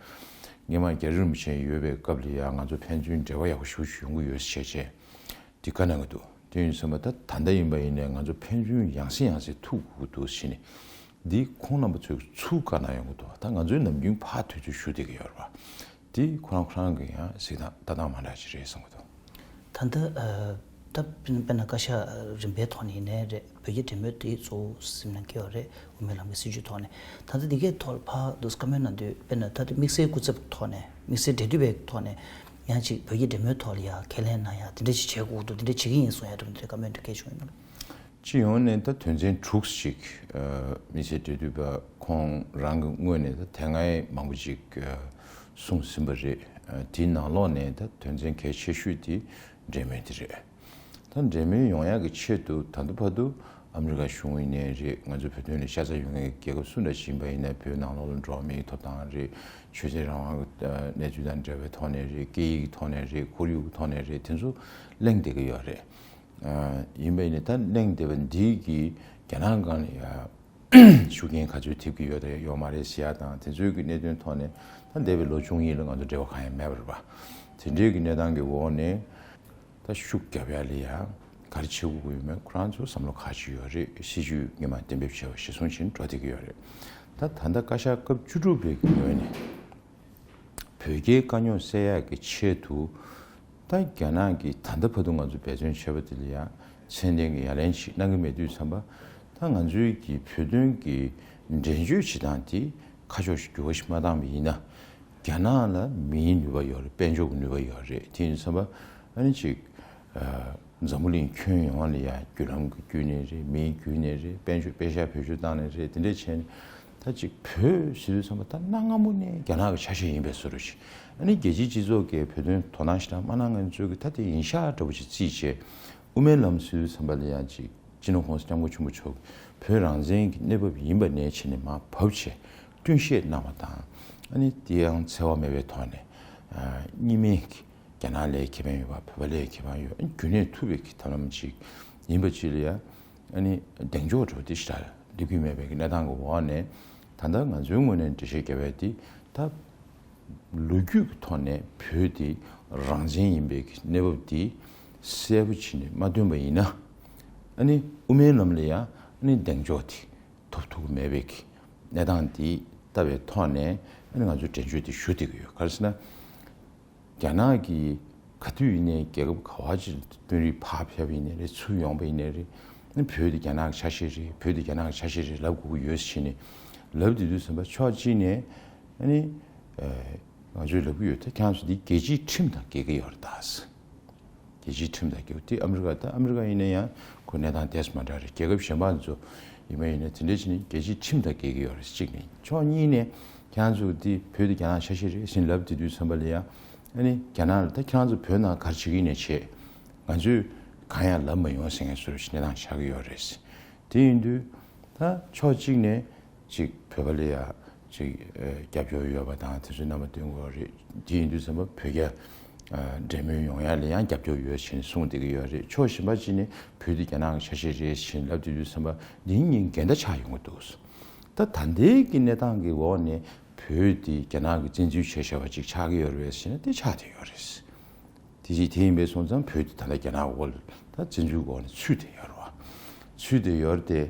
སྔོན་མ་རྒྱ་རི་རིན་པོ་ཆེ་ཡོད་པའི་སྐབས་ལ་ཡང་ང་ཚོ་ཕན་ཚུན་འབྲེལ་བ་ཡག་པོ་ཞེ་པོ་ཅིག་ཡོང་གི་ཡོད་ཟེར་བྱས་བྱས་འདི་བཀའ་གནང་གི་འདུག་དེ་ཡིན་ཙང་ད་ད་ལྟ་ཡིན་པ་ཡིན་ནའི་ང་ཚོ་ཕན་ཚུན་ཡང་སེ་ཡང་སེ་ཐུག་དགོས་ཀྱི་འདུག་ཟེར་ནས་འདི་ཁོང་རྣམ་པ་ཚོས་ཚུར་བཀའ་གནང་ཡོང་གི་འདུག་ད་ང་ཚོའི་ནམ་རྒྱུན་ཕར་དུས་ཚོད་ཞུ་བསྡད་ཀྱི་ཡོད་རེད་པ། འདི་ཁོ་རང་ཁོ་རང་གི་ཡང་གཟིགས་སྟངས་ལྟ་སྟངས་མ་འདྲ་ཅིག་རེད་བསམ་གྱི་འདུག་ད་ལྟ་ ད་དཔེར་ན་དཔེར་ན་བཀའ་ཤག་རིམ་པའི་ཐོག་ནས་ཡིན་ནའི་རེད། བོད་རྒྱ་འབྲེལ་མོལ་དེ་གཙོ་བོ་སེམས་ནང་སྐྱེ་བ་རེད། དབུ་མའི་ལམ་གྱི་སྲིད་བྱུས་ཐོག་ནས། ད་ལྟ་འདི་གའི་ཐོག་ལ་ཕར་འདུག་བཀའ་མོལ་གནང་དུས། དཔེར་ན་ད་ལྟ་དམིགས་བསལ་སྐུ་ཚབ་ཐོག་ནས། དམིགས་བསལ་འབྲེལ་མཐུད་པའི་ཐོག་ནས་ཡང་ཅིག་བོད་རྒྱ་འབྲེལ་མོལ་ཐོག་ལ་ཡང་ཁས་ལེན་གནང་ཡ་དེ་འདྲ་ཞིག་བྱེད་དགོས་འདུག་དེ་འདྲ་བྱེད་ཀྱི་ཡིན་གསུང་ཡ་འདྲ་པོ་འདི་འདྲའི་བཀའ་མོལ་འདྲ་སྐད་བྱུང་ཡོད་ན། སྤྱི་ཡོངས་ནས་ད་དོན་ཚན་དྲུག་ཅིག་དམིགས་བསལ་འབྲེལ་མཐུད་པ་ཁོང་རང་གི་ངོས་ནས་ད་དེ་སྔའི་མང་པོ་ཅིག་གསུངས་ཟིན་པ་རེད། དེའི་ནང་ལོགས་ནས་ད་དོན་ཚན་གལ་ཆེ་ཤོས་དེ་འབྲེལ་མོལ་དེ་རེད། ད་འབྲེལ་མོལ་ཡོང་ཡག་གི་ཆེད་དུ་ད་ལྟ་བར་དུ་ཨ་མི་རི་ཀ་གཞུང་ཡིན་ནའི་རེད། ང་ཚོ་བོད་དོན་ལ་ཤ་ཚ་ཡོད་མཁན་གྱི་རྒྱལ་ཁབ་སུ་འདྲ་ཞིག་ཡིན་པ་ཡིན་ན། བོད་ནང་ལོགས་ལ་འགྲོ་བ་མིའི་ཐོབ་ཐང་རེད། ཆོས་དད་རང་དབང་གི་གནས་ཚུལ་དང་འབྲེལ་བའི་ཐོག་ནས་རེད། སྐད་ཡིག་གི་ཐོག་ནས་རེད། ཁོར་ཡུག་གི་ཐོག་ནས་རེད། དེ་ཚོ་གླེང་བསྡད་ཀྱི་ཡོད་རེད། ཡིན་པ་ཡིན་ནའི་ད་གླེང་བསྡད་པ་འདི་གིས་རྒྱ་ནག་སྒང་ལ་ཡ། ཤུགས་རྐྱེན་ག་ཚོད་ཐེབས་ཀྱི་ཡོད་རེད་ཡོད་མ་རེད་ཟེར་ཡ་དང་། དེ་ཚོའི་གི་གནད་དོན་ཐོག་ནས་ད་འདས་པའི་ལོ་བཅུ་གཉིས་ལ་ང་ཚོ་འབྲེལ་བ་གང་ཡང་མེད་པ་རེད་པ། དེ་འདྲའི་གི་གནས་སྟངས་ཀྱི་འོག་ནས་ད་ཤུགས་རྒྱབ་ཡ་ལ་ཡ་ག་རེ་བྱེད་དགོས་ཀྱི་ཡོད་མེད་ཁོ་རང་ཚོ་བསམ་བློ་ག་བྱེད་ཡོད་རེད། སྲིད་ཇུས་སྔོན་མ་གཏན་འབེབས་བྱས་པ་གཞིར་བཟུང་བྱས་ནས་འགྲོ་བསྡད་ཀྱི་ཡོད་རེད། ད་ད་ལྟ་བཀའ་ཤག་སྐབས་བཅུ་དྲུག་པའི་གི་ངོས་ནས། བོད་རྒྱའི་དཀའ་རྙོག་སེལ་ཡག་གི་ཆེད་དུ། ད་རྒྱ་ནག་གིས་ད་ལྟ་བར་དུ་ང་ཚོ་འབད་བརྩོན་བྱས་པ་དེ་ལ་ཡང་ཚད་ལྡན་གྱི་ཡ་ལན་ཞིག་གནང་གི་མེད་དུས་ཙམ་པ། ད་ང་ཚོའི་གི་བོད་དོན་གྱི་འགྲན་བརྗོད་བྱེད་སྟངས་དེ་ཁ་ཕྱོགས་ཤིག་འགྱུར་བ་ཞིག་མ་བཏང་བ་ཡིན་ན། རྒྱ་ནག་ལ་མིའི་ནུས་པ་ཡོད་རེད། དཔལ་འབྱོར་གྱི་ནུས་པ་ཡོད་རེད། དེ་ཡིན་དུས་ཙམ་པ་ཨ་ནི་ཅིག་འཛམ་བུ་གླིང་ཁྱོན་ཡོངས་ལ་ཡ་བརྒྱུད་ལམ་གྱི་བརྒྱུད་ནས་རེད། མིའི་བརྒྱུད་ནས་རེད། དཔལ་འབྱོར་པེ་ཤག་བེད་སྤྱོད་བཏང་ནས་རེད། དེ་འདྲས་བྱས་ནས་ད་ཅིག་བོད་ཟེར་དུས་ཙམ་པ་ད་གནའ་སྔ་མོ་ནས་རྒྱ་ནག་གི་ཆ་ཤས་ཡིན་པའི་བཟོ་འདྲ་ཞིག་ཨ་ནི་རྒྱལ་སྤྱིའི་སྤྱི་ཚོགས་ཀྱིས་བོད་དོན་དོ་སྣང་ཞེ་དྲག་མ་གནང་མཁན་ཚོས་ཀྱིས་ད་དེ་ཡིན་ཤག་འདྲ་པོ་ཞིག་བརྩིས་བྱས། དབུ་མའི་ལམ་ཟེར་དུས་ཙམ་པ་ལ་ཡང་ཅིག་སྤྱི་ནོར་༸གོང་ས་༸སྐྱབས་མགོན་ཆེན་པོ་མཆོག་བོད་རང་བཙན་གྱི་གནས་བབ་ཡིན་པ་ནས་བྱས་ནས་མར་བབས་བྱས་བསྟུན་བཤད་གནང་བ་དང་། ཨ་ནི་དེ་ཡང་འཚེ་བ་མེད་པའི་ཐོག་ནས་གཉིས་སྨན་གྱི་རྒྱ་ནག་ལ་ཁེ་ཕན་ཡོད་པ། བོད་པ་ལ་ཁེ་ཕན་ཡོད། རྒྱུན་གནས་ཐུབ་པའི་གི་ཐབས་ལམ་ཅིག་ཡིན་པ་ཅིག་ལ་ཡང་ཨ་ནི་གདེང་འཇོག་འགྲོ་དེ་ཞེ་དྲག་སླེབས་ཀྱི་མེད་པའི་གི་གནས་སྟངས་ཀྱི་འོག་ནས། ད་ལྟ་ང་ཚོའི་ངོས་ནས་འགྲེལ་བཤད་བརྒྱབ་པ་དེ་ད་ལོ་རྒྱུས་ཀྱི་ཐོག་ནས་བོད་དེ་རང་བཙན་ཡིན་པའི་གི་གནས་བབ་དེ་གསལ་པོ་བྱས་ནས་མ་སྟོན་པ་ཡིན་ན། ཨ་ནི་དབུ་མའི་ལམ་ལ་ཡང་ཨ་ནི་གདེང་འཇོག་དེ་ཐོབ་ཐུབ་ཀྱི་མེད་པའི་གི་གནས་སྟངས་དེ་ལྟ་བའི་ཐོག་ནས་ཨ་ནི་ང་ཚོས་འགྲེལ་བརྗོད་དེ་ཞུ་བསྡད་ཀྱི་ཡོད། ག་རེ་ཟེར་ན། རྒྱ་ནག་གིས་ག་དུས་ཡིན་ནའི་རྒྱལ་ཁབ་ག་བ་ཅིག་ལ་དཔོན་རིགས་ཕར་ཕེབས་ཡིན་ནའི་རེད། ཚུར་ཡོང་པ་ཡིན་ནའི་རེད། ཨ་ནི་བོད་དེ་རྒྱ་ནག་གི་ཆ་ཤས་རེད། བོད་དེ་རྒྱ་ནག་གི་ཆ་ཤས་རེད་ལབ་དགོས་ཀྱི་ཡོད་ཟེར་ནས་ལབ་བསྡད་དུས་ཙམ་པ། ཕྱོགས་གཅིག་ནས་ཨ་ནི་ང་ཚོས་ལབ་ཀྱི་ཡོད། ད་ཁྱེད་རང་ཚོ་འདི་རྒྱལ་སྤྱིའི་ཁྲིམས་དང་འགལ་གྱི་ཡོད་རེད་ད་ཟེར། རྒྱལ་སྤྱིའི་ཁྲིམས་དང་འགལ་བ་དེ་ཨ་མི་རི་ཀ། ད་ཨ་མི་རི་ཀ་ཡིན་ན་ཡང་ཁོ་གནས་སྟངས་ཏོག་ཙམ་མ་འདྲ་རེད། རྒྱལ་ཁབ་གཞན་པ་ཚོ་ཡིན་པ་ཡིན་ན་དེ་འདྲ་བྱས་ནས་རྒྱལ་སྤྱིའི་ཁྲིམས་དང་འགལ་གྱི་ཡོད་རེད། གཅིག་ནས། ཕྱོགས་གཉིས་ནས་ཁྱེད་རང་ཚོ་འདི་བོད་དེ་རྒྱ་ནག་ཆ་ཤས་རེད་ཟེར་ལབ་བསྡད་དུས་ཙམ་པ་ལ་ཡང་ཨ་ནི་རྒྱ་ནག་ལ་ད་ཁྱེད་རང་ཚོ་བོད་ནང་ག་རེ་བྱེད་ཀྱི་ཡིན་ནས་བྱེད། ང་ཚོས་གང་ཡང་ལབ་མ་ཡོང་ཟེར་མཁན་བཟོ་འདྲ་ཞིག་གནས་སྟངས་ཆགས་ཀྱི་ཡོད་རེད། དེ་ཡིན་དུས་ད་ཕྱོགས་གཅིག་ནས་ཅིག་བོད་པ་ལ་ཡ་ཅིག་ཨ་རྒྱབ་སྐྱོར་ཡོད་པ་དང་དེ་ཚོའི་རྣམ་པ་སྟོན་དགོས་རེད། དེ་ཡིན་དུས་ཙམ་པ་བོད་རྒྱ་ཨ་འབྲེལ་མོལ་ཡོང་ཡ་ལ་ཡང་རྒྱབ་སྐྱོར་ཡོད་ཟེར་ནས་གསུངས་བསྡད་ཀྱི་ཡོད་རེད། ཕྱོགས་གཞན་པ་གཅིག་ནས་བོད་དེ་རྒྱ་ནག་གི་ཆ་ཤས་རེད་ཟེར་ནས་ལབ་བསྡད་དུས་ཙམ་པ་འདི་གཉིས་འགལ་ཟླ་ཆགས་ཡོང་གི་འདུག་ད་ད་ལྟའི་གི་གནས་སྟངས་ཀྱི་འོག་ནས་བོད་དེ་རྒྱ་ནག་གིས་བཙན་འཛུལ་བྱས་བཞག་པ་ཅིག་ཆགས་ཀྱི་ཡོད་རེད་ཟེར་ན་དེ་ཆགས་བསྡད་ཡོད་རེད། དེ་ཅིག་དེ་ཡིན་པས་སོང་ཙང་བོད་དེ་ད་ལྟ་རྒྱ་ནག་འོག་ལ་ད་བཙན་འཛུལ་འོག་ནས་ཚུད་བསྡད་ཡོད་རེད་བ། ཚུད་བསྡད་ཡོད་རེད་དེ།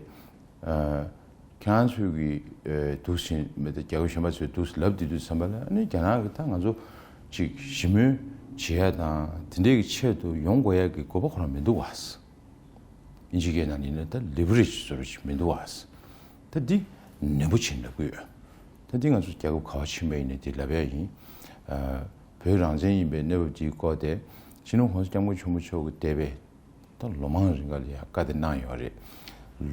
ཨ་ཁྱེད་རང་ཚོས་ཀྱི་ཨ་འདུག་ཟེར་མི་ད་རྒྱལ་ཁབ་གཞན་པ་ཚོས་འདུག་ཟེར་ལབ་བསྡད་དུས་ཙམ་པ་ལ་ཨ་ནི་རྒྱ་ནག་གིས་ད་ང་ཚོ་ཅིག་ཞི་མོལ་བྱེད་ཡ་དང་དེ་འདྲའི་གི་ཆེད་དུ་ཡོང་དགོས་ཡ་གི་དགོས་པ་ཁོ་རང་མི་འདུག་བ། ཨིན་ཇི་སྐད་ནང་ཡིན་ན་ད་ལི་བ་རེ་ཇི་བཟོ་འདྲ་ཅིག་མི་འདུག་བ། ད་འདི་ནན་པོ་བྱས་ལབ་ཀྱི་ཡོད། ད་འདི་ང་ཚོ་རྒྱལ་ཁབ་ག་བ་ཕྱིན་པ་ཡིན་ནའི་འདི་ལབ་ཡ་ཡིན། ཨ་བོད་རང་བཙན་ཡིན་པའི་གནས་བབ་འདིའི་སྐོར་དེ་སྤྱི་ནོར་༸གོང་ས་༸སྐྱབས་མགོན་ཆེན་པོ་མཆོག་གི་འདས་པའི་ད་ལོ་མང་རིང་ག་ལ་ཡ་བཀའ་དེ་གནང་ཡོད་རེད།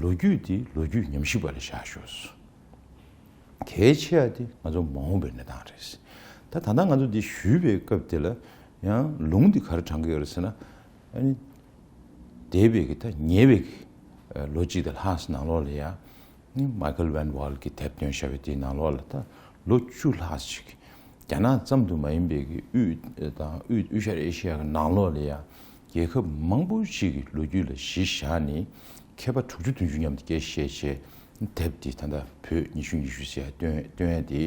ལོ་རྒྱུས་འདི་ལོ་རྒྱུས་ཉམས་ཞིབ་པ་ལ་བཞག་ཤོག་གལ་ཆེ་བ་དེ་ང་ཚོ་མ་འོངས་པའི་གནས་སྟངས་རེད། ད་ད་ལྟ་ང་ཚོ་འདི་ཞུས་པའི་སྐབས་དེ་ལ་ཡང་ལུང་འདི་ག་རེ་དྲངས་ཀྱི་ཡོད་རེད་ཟེར་ན། ཨ་ནི་འདས་པའི་གི་ད་ཉེ་བའི་གི་ལོ་གཅིག་དང་ལྷག་ཙམ་ནང་ལོགས་ལ་ཡ། ནི་མའི་ཁལ་ཝན་ཝལ་གྱིས་དེབ་བཏོན་བཞག་པའི་དེའི་ནང་ལོགས་ལ་ད་ལོ་བཅུ་ལྷག་ཅིག་རྒྱ་ནག་ཙམ་དུ་མ་ཡིན་པའི་གི་དབུས་དང་དབུས་དབུས་ཤར་ཨེ་ཤི་ཡ་གི་ནང་ལོགས་ལ་ཡ་རྒྱལ་ཁབ་མང་པོ་ཞིག་གི་ལོ་རྒྱུས་ལ་གཞི་བཞག་ནས་མཁས་པ་དྲུག་ཅུ་བདུན་ཅུ་མཉམ་དུ་སྐད་ཆ་བཤད་བྱས་དེབ་དེ་ད་ལྟ་བོད་ཉི་ཤུ་ཉི་ཤུ་ཟེར་ཡ་བཏོན་བཏོན་ཡ་དེ་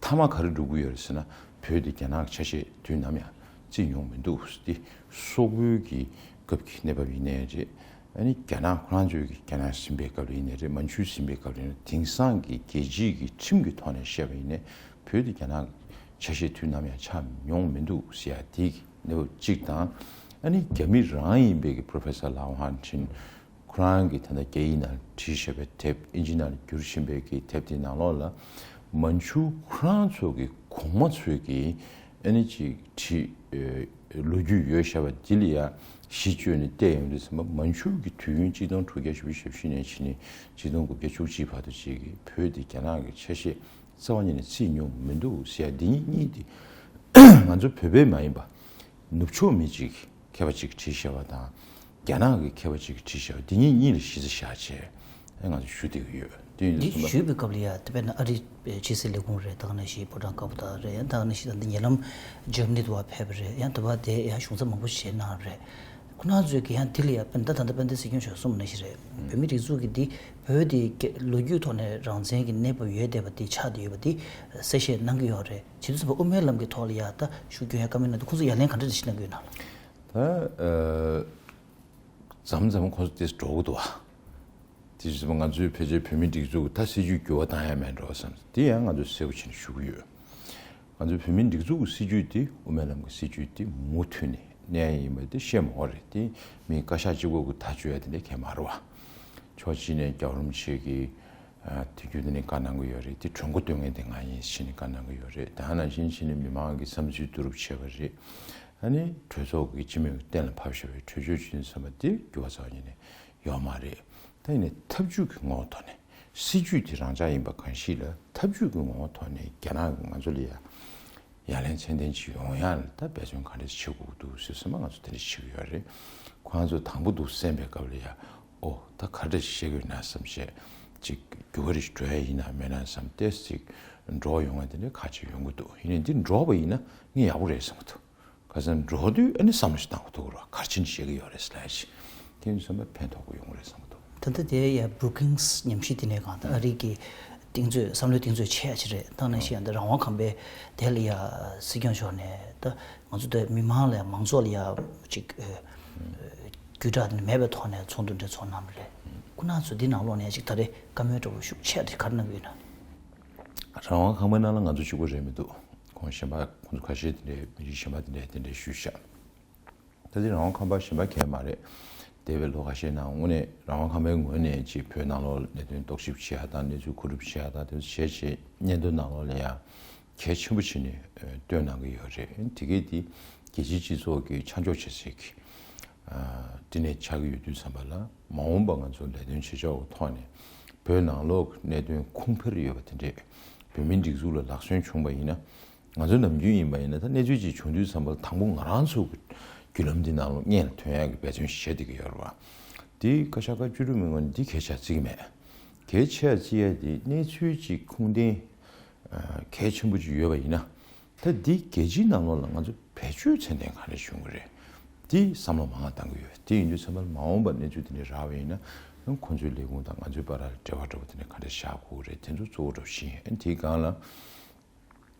མཐའ་མ་ག་རེ་འགྲོ་གི་ཡོད་རེད་ཟེར་ན། བོད་དེ་རྒྱ་ནག་གི་ཆ་ཤས་དུས་ནམ་ཡང་བརྩིས་མྱོང་མི་འདུག་དེ་སོག་པོའི་གི་སྐབས་ཀྱི་གནས་བབ་ཡིན་ནའི་རེད། ཨ་ནི་རྒྱ་ནག་ཁོ་རང་ཚོའི་གི་རྒྱ་ནག་ཟིན་པའི་སྐབས་ལ་ཡིན་ནའི་རེད། མན་ཇུ་ཟིན་པའི་སྐབས་ལ་ཡིན་ནའི་དེང་སང་གི་རྒྱལ་སྤྱིའི་གི་ཁྲིམས་ཀྱི་ཐོག་ནས་བཤད་པ་ཡིན་ནའི་བོད་དེ་རྒྱ་ནག་ཆ་ཤས་དུས་ནམ་ཡང་ཆགས་མྱོང་མི་འདུག་ཟེར་ཡ་དེ་གི་གནས་བབ་གཅིག་དང་། ཨ་ནི་རྒྱ་མི་རང་ཡིན་པའི་གི་Professor Lao Hongchen། ཁོ་རང་གིས་ད་ལྟ་རྒྱ་ཡིག་ནང་བྲིས་བཞག་པའི་དེབ། ཨིན་ཇི་ནང་བསྒྱུར་བཞིན་པའི་གི་དེབ་དེའི་ནང་ལོགས་ལ། མན་ཇུ་ཁོ་རང་ཚོ་གི་གོང་མ་ཚོས་གི་ཨ་ནི་ཅིག་བྲིས། ཨེ། ལོ་རྒྱུས་ཡོད་བཞག་པ་འདི་ལ་ཡ་གཞི་བཅོལ་ནས་བལྟས་ཡོང་དུས་ཙམ་པ། མན་ཇུ་གི་དུས་ཡུན་གཅིག་སྟོང་དྲུག་བརྒྱ་བཞི་བཅུ་ཞེ་བཞི་ནས་བྱས་ནས་གཅིག་སྟོང་དགུ་བརྒྱ་བཅུ་གཅིག་བར་དུ་ཅིག་གི་བོད་དེ་རྒྱ་ནག་གི་ཆ་ཤས་རྩ་བ་ཉིད་ནས་བརྩིས་མྱོང་མི་འདུག་ཟེར་ཡ་འདི་གཉིས། གཉིས་དེ་ང་ཚོ་བོད་པས་མ་ཡིན་པ་ནུབ་ཕྱོགས་མི་གཅིག་མཁས་པ་གཅིག་གིས་བྲིས་བཞག་པ་དང་། རྒྱ་ནག་གི་མཁས་པ་གཅིག་གིས་བྲིས་བཞག་པ་འདི་གཉིས་གཉིས་ལ་གཞི་རྩ་བཞག་བྱས། ཨེ། ང་ཚོ་ཞུ་བསྡད་ཀྱི་ཡོད། དེ་ཡིན་དུས་འདི་ཙམ་པ། ཞུས་པའི་སྐབས་ལ་ཡ། དེ་དཔེར་ན་ཨ་རིའི་ཕྱི་སྲིད་ལས་ཁུངས་རེད། ད་ག་ནང་བཞིན་ཕོ་བྲང་དཀར་པོ་དང་རེད། ཡང་ད་ག་ནང་བཞིན་ད་ལྟ་ཉེ་ལམ་འཇར་མ་ནི་དུ་བ་ཕེབས་པ་རེད། ཡང་དུ་བ་དེ་ཡང་གཞུང་ཚབ་མང་པོ་ཞིག་གནང་བ་རེད། ཁོ་རང་ཚོས་ཀྱི་ཡང་དེ་ལ་ཡ་དཔེར་ན་ད་ད་ལྟ་དཔལ་ལྡན་སྲིད་སྐྱོང་མཆོག་གསུངས་པ་ནང་བཞིན་རེད། བོད་མིའི་སྒྲིག་འཛུགས་ཀྱི་འདི་བོད་དེ་ལོ་རྒྱུས་ཐོག་ནས་རང་བཙན་གྱི་གནས་བབ་ཡོད་བསྡད་པ་དེ་ཆགས་བསྡད་ཡོད་པ་དེ་གསལ་བཤད་གནང་གི་ཡོད་རེད། བྱེད་དུས་ཙམ་པ་དབུ་མའི་ལམ་གྱི་ཐོག་ལ་ཡ་ད་ཤུགས་སྐྱོན་ཡ་བཀའ་མོལ་གནང་དུས་ཁོང་ཚོས་ཡ་ལན་ག་འདྲ་ཞིག་གནང་གི་ཡོད་ན་ལ། ད། ཨ། མཚམས་མཚམས་ཁོ་ཚོ་དེ་འགྲོ་གི་འདུག་བ། དེ་བཞིན་ང་ཚོའི་ཕལ་ཆེར་བོད་མིའི་སྒྲིག་འཛུགས་ད་སྲིད་ཇུས་འགྱུར་བ་བཏང་ཡ་མེད་འགྲོ་བསམ། དེ་ཡང་ང་ཚོས་གསལ་པོ་བྱས་ནས་ཞུ་གི་ཡོད། ང་ཚོའི་བོད་མིའི་སྒྲིག་འཛུགས་ཀྱི་སྲིད་ཇུས་དེ། དབུ་མའི་ལམ་གྱི་སྲིད་ཇུས་དེ་མུ་མཐུད་ནས་གནས་ཡ་ཡིན་པ་དེ་བཤད་མ་དགོས་རེད། དེ་མི་བཀའ་ཤག་གཅིག་པོ་གིས་ཐག་གཅོད་ཡ་དེ་འདྲ་གང་ཡང་མ་རེད་བ། ཕྱོགས་གཅིག་ནས་རྒྱལ་བ་རིན་པོ་ཆེ་གིས། ཨ། དུས་རྒྱུན་དུ་ནས་བཀའ་གནང་གི་ཡོད་རེད། དེ་གྲོས་འགོ་འདོན་མཁན་དེ་ང་ཡིན་ཟེར་ནས་བཀའ་གནང་གི་ཡོད་རེད། དེ་ནང་བཞིན་བྱས་ནས་མི་མང་གི་བསམ་ཚུལ་བསྡུ་རུབ་བྱས་པ་རེད། ཨ་ནི་གྲོས་ཚོགས་ཀྱི་སྤྱི་མོས་ཀྱིས་གཏན་ལ་ཕབ་བཞག་པའི་གྲོས་ཆོད་བྱུང་ཙམ་པ་དེ་འགྱུར་བ་རྩ་བ་ཉིད་ནས་ཡོད་མ་རེད། ད་ཡིན་ནའི་ཐབས་ཇུས་ཀྱི་ངོ་བོ་ཐོག་ནས། སྲིད་ཇུས་དེ་རང་འཇགས་ཡིན་པ་གང་ཞིག་ལ། ཐབས་ཇུས་ཀྱི་ངོ་བོ་ཐོག་ནས་རྒྱ་ནག་གིས་ང་ཚོ་ལ་ཡ་ཡ་ལན་ཚད་ལྡན་ཅིག་ཡོང་ཡ་ལ་ད་འབད་བརྩོན་ག་འདྲ་ཞིག་བྱེད་དགོས་ཀྱི་འདུག་ཟེར་སོང་ཙང་ང་ཚོ་དེ་འདྲ་བྱེད་ཀྱི་ཡོད་རེད། ཁོ་རང་ཚོ་དང་པོ་འདུག་གསན་པའི་སྐབས་ལ་ཡ། ཨོ། ད་ག་འདྲ་ཞིག་བཤད་ཀྱི་ཡོད་ན་བསམ་བྱས། ཅིག་རྒྱུ་ག་རེ་ཞིག་འགྲོ་ཡ་ཡིན་ན་མེད་ན་བསམ་སྟེ། ཅིག་འགྲོ་ཡོང་བ་དེ་འདྲ་ཁ་ཅིག་ཡོང་གི་འདུག་ཡིན་ནའི་འདི་འགྲོ་བ་ཡིན་ན་ངས་ཡག་པོ་རེད་བསམ་གྱི་འདུག་ག་ས་འགྲོ་དུས་ཨ་ནི་བསམ་བློ་ཞིག་བཏང་དགོས་ཐུག་ར། ག་རེ་བྱས་ནས་བཤད་ཀྱི་ཡོད་རེད་ཟེར་ལབ་ཡ་ཞིག་དེ་ཡིན་དུས་ཙམ་པ་ཕན་ཐོགས་པོ་ཡོང་གི་རེད་བསམ་གྱི་འདུག་ད་ལྟ་དེ་ཡ་Brookings ཉམས་ཞིབ་ལྟེ་གནས་ཁང་དང་ཨ་རི་གི་གཏིང་མཛོད། བསམ་བློའི་གཏིང་མཛོད་ཆེ་ཡ་ཅིག་རེད། ད་ག་ནང་བཞིན་ཡང་ད་རང་དབང་ཁང་པའི་དེ་ལ་ཡ་སྲིད་སྐྱོང་མཆོག་ནས་ད་ང་ཚོ་ད་མི་མང་ལ་ཡ་མང་ཚོགས་ལ་ཡ་ཅིག་ཨ་བརྒྱུད་བསྒྲགས་དེ་མེད་པའི་ཐོག་ནས་ཚོགས་འདུ་འདྲ་ཚོགས་གནང་བ་རེད། སྐུ་ན་ཚོ་འདི་ནང་ལོགས་ནས་ཅིག་ད་རེས་བཀའ་མོལ་འདྲ་བོ་ཤུགས་ཆེ་དེ་ག་རེ་གནང་གི་ཡོད་ན། རང་དབང་ཁང་པའི་ནང་ལ་ང་ཚོ་གཅིག་པོ་རེད་མི་འདུག་ཁོང་གཞན་པ་ཁོང་ཚོ་ཁ་ཤས་དེ་འདྲའི་མི་རིགས་གཞན་པ་དེ་འདྲའི་དེ་འདྲའི་ཞུས་ཤག་ད་དེ་རང་དབང་ཁང་པ་གཞན་པ་གང་ཡང་མ་རེད། འདས་པའི་ལོ་ཁ་ཤས་ནང་དངོས་གནས་རང་དབང་ཁང་པའི་ངོས་ནས་ཅིག་བོད་ནང་ལོགས་གནད་དོན་རྟོག་ཞིབ་བྱེད་ཡ་དང་། གནས་ཚུལ་གོ་སྒྲུབ་བྱེད་ཡ་དང་། དེ་ཚོ་བྱས་བྱས་སྙན་ཐོ་ནང་ལོགས་ལ་ཡ་གལ་ཆེན་པོ་བྱས་ནས་ཨ་བཏོན་གནང་གི་ཡོད་རེད། དེ་གས་དེ་རྒྱལ་སྤྱིའི་སྤྱི་ཚོགས་ཀྱིས་ཆ་འཇོག་བྱེད་སའི་གི་ཨ་དེ་ནས་ཆགས་ཀྱི་ཡོད་དུས་ཙམ་པ་ལ། མ་འོངས་པ་ང་ཚོ་ལས་དོན་བྱེད་ཕྱོགས་ཀྱི་ཐོག་ནས་བོད་ནང་ལོགས་ཀྱི་གནད་དོན་ཁུངས་འཕེར་ཡོད་པ་དེ་འདྲས་བོད་མིའི་སྒྲིག་འཛུགས་ལ་ལག་སོན་བྱུང་བ་ཡིན་ན། ང་ཚོ་ནམ་རྒྱུན་ཡིན་པ་ཡིན་ན་ད་གནས་ཚུལ་ཅིག་བྱུང་དུས་ཙམ་པ་ལ་དང་པོ་ང་རང་ཚོ་གི་བརྒྱུད་ལམ་འདི་ནང་ལ་སྙན་ལ་ཐོན་ཡག་གི་འབད་བརྩོན་ཞིག་བྱེད་བསྡད་ཀྱི་ཡོད་རེད་བ། དེ་བཀའ་ཤག་བཀའ་བཅུ་དྲུག་མི་ངོ་འདི་གལ་ཆེ་བརྩི་གི་མེད། གལ་ཆེ་བརྩི་ཡ་དེ་གནས་ཚུལ་ཅིག་ཁུངས་ལྡན་ཨ་གལ་ཆེན་པོ་ཅིག་ཡོད་པ་ཡིན་ན། ད་འདི་རྒྱལ་སྤྱིའི་ནང་ལོགས་ལ་ང་ཚོ་བེད་སྤྱོད་ཚད་ལྡན་ག་རེ་བྱུང་གི་རེད། འདི་བསམ་བློ་མང་བ་བཏང་གི་ཡོད། དེ་ཡིན་དུས་ཙམ་པ་ལ་མ་འོངས་པ་གནས་ཚུལ་དེ་འདྲ་རག་པ་ཡིན་ན། ཁོང་ཚོའི་ལས་ཁུངས་དང་ང་ཚོའི་བར་ལ་འབྲེལ་བ་འདྲ་བོ་དེ་འདྲ་ག་འདྲ་བཞག་དགོས་རེད། དེ་ཚོ་གཙོ་བོ་འདྲ་བོ་ཞིག་ཡིན། དེའི་སྒང་ལ་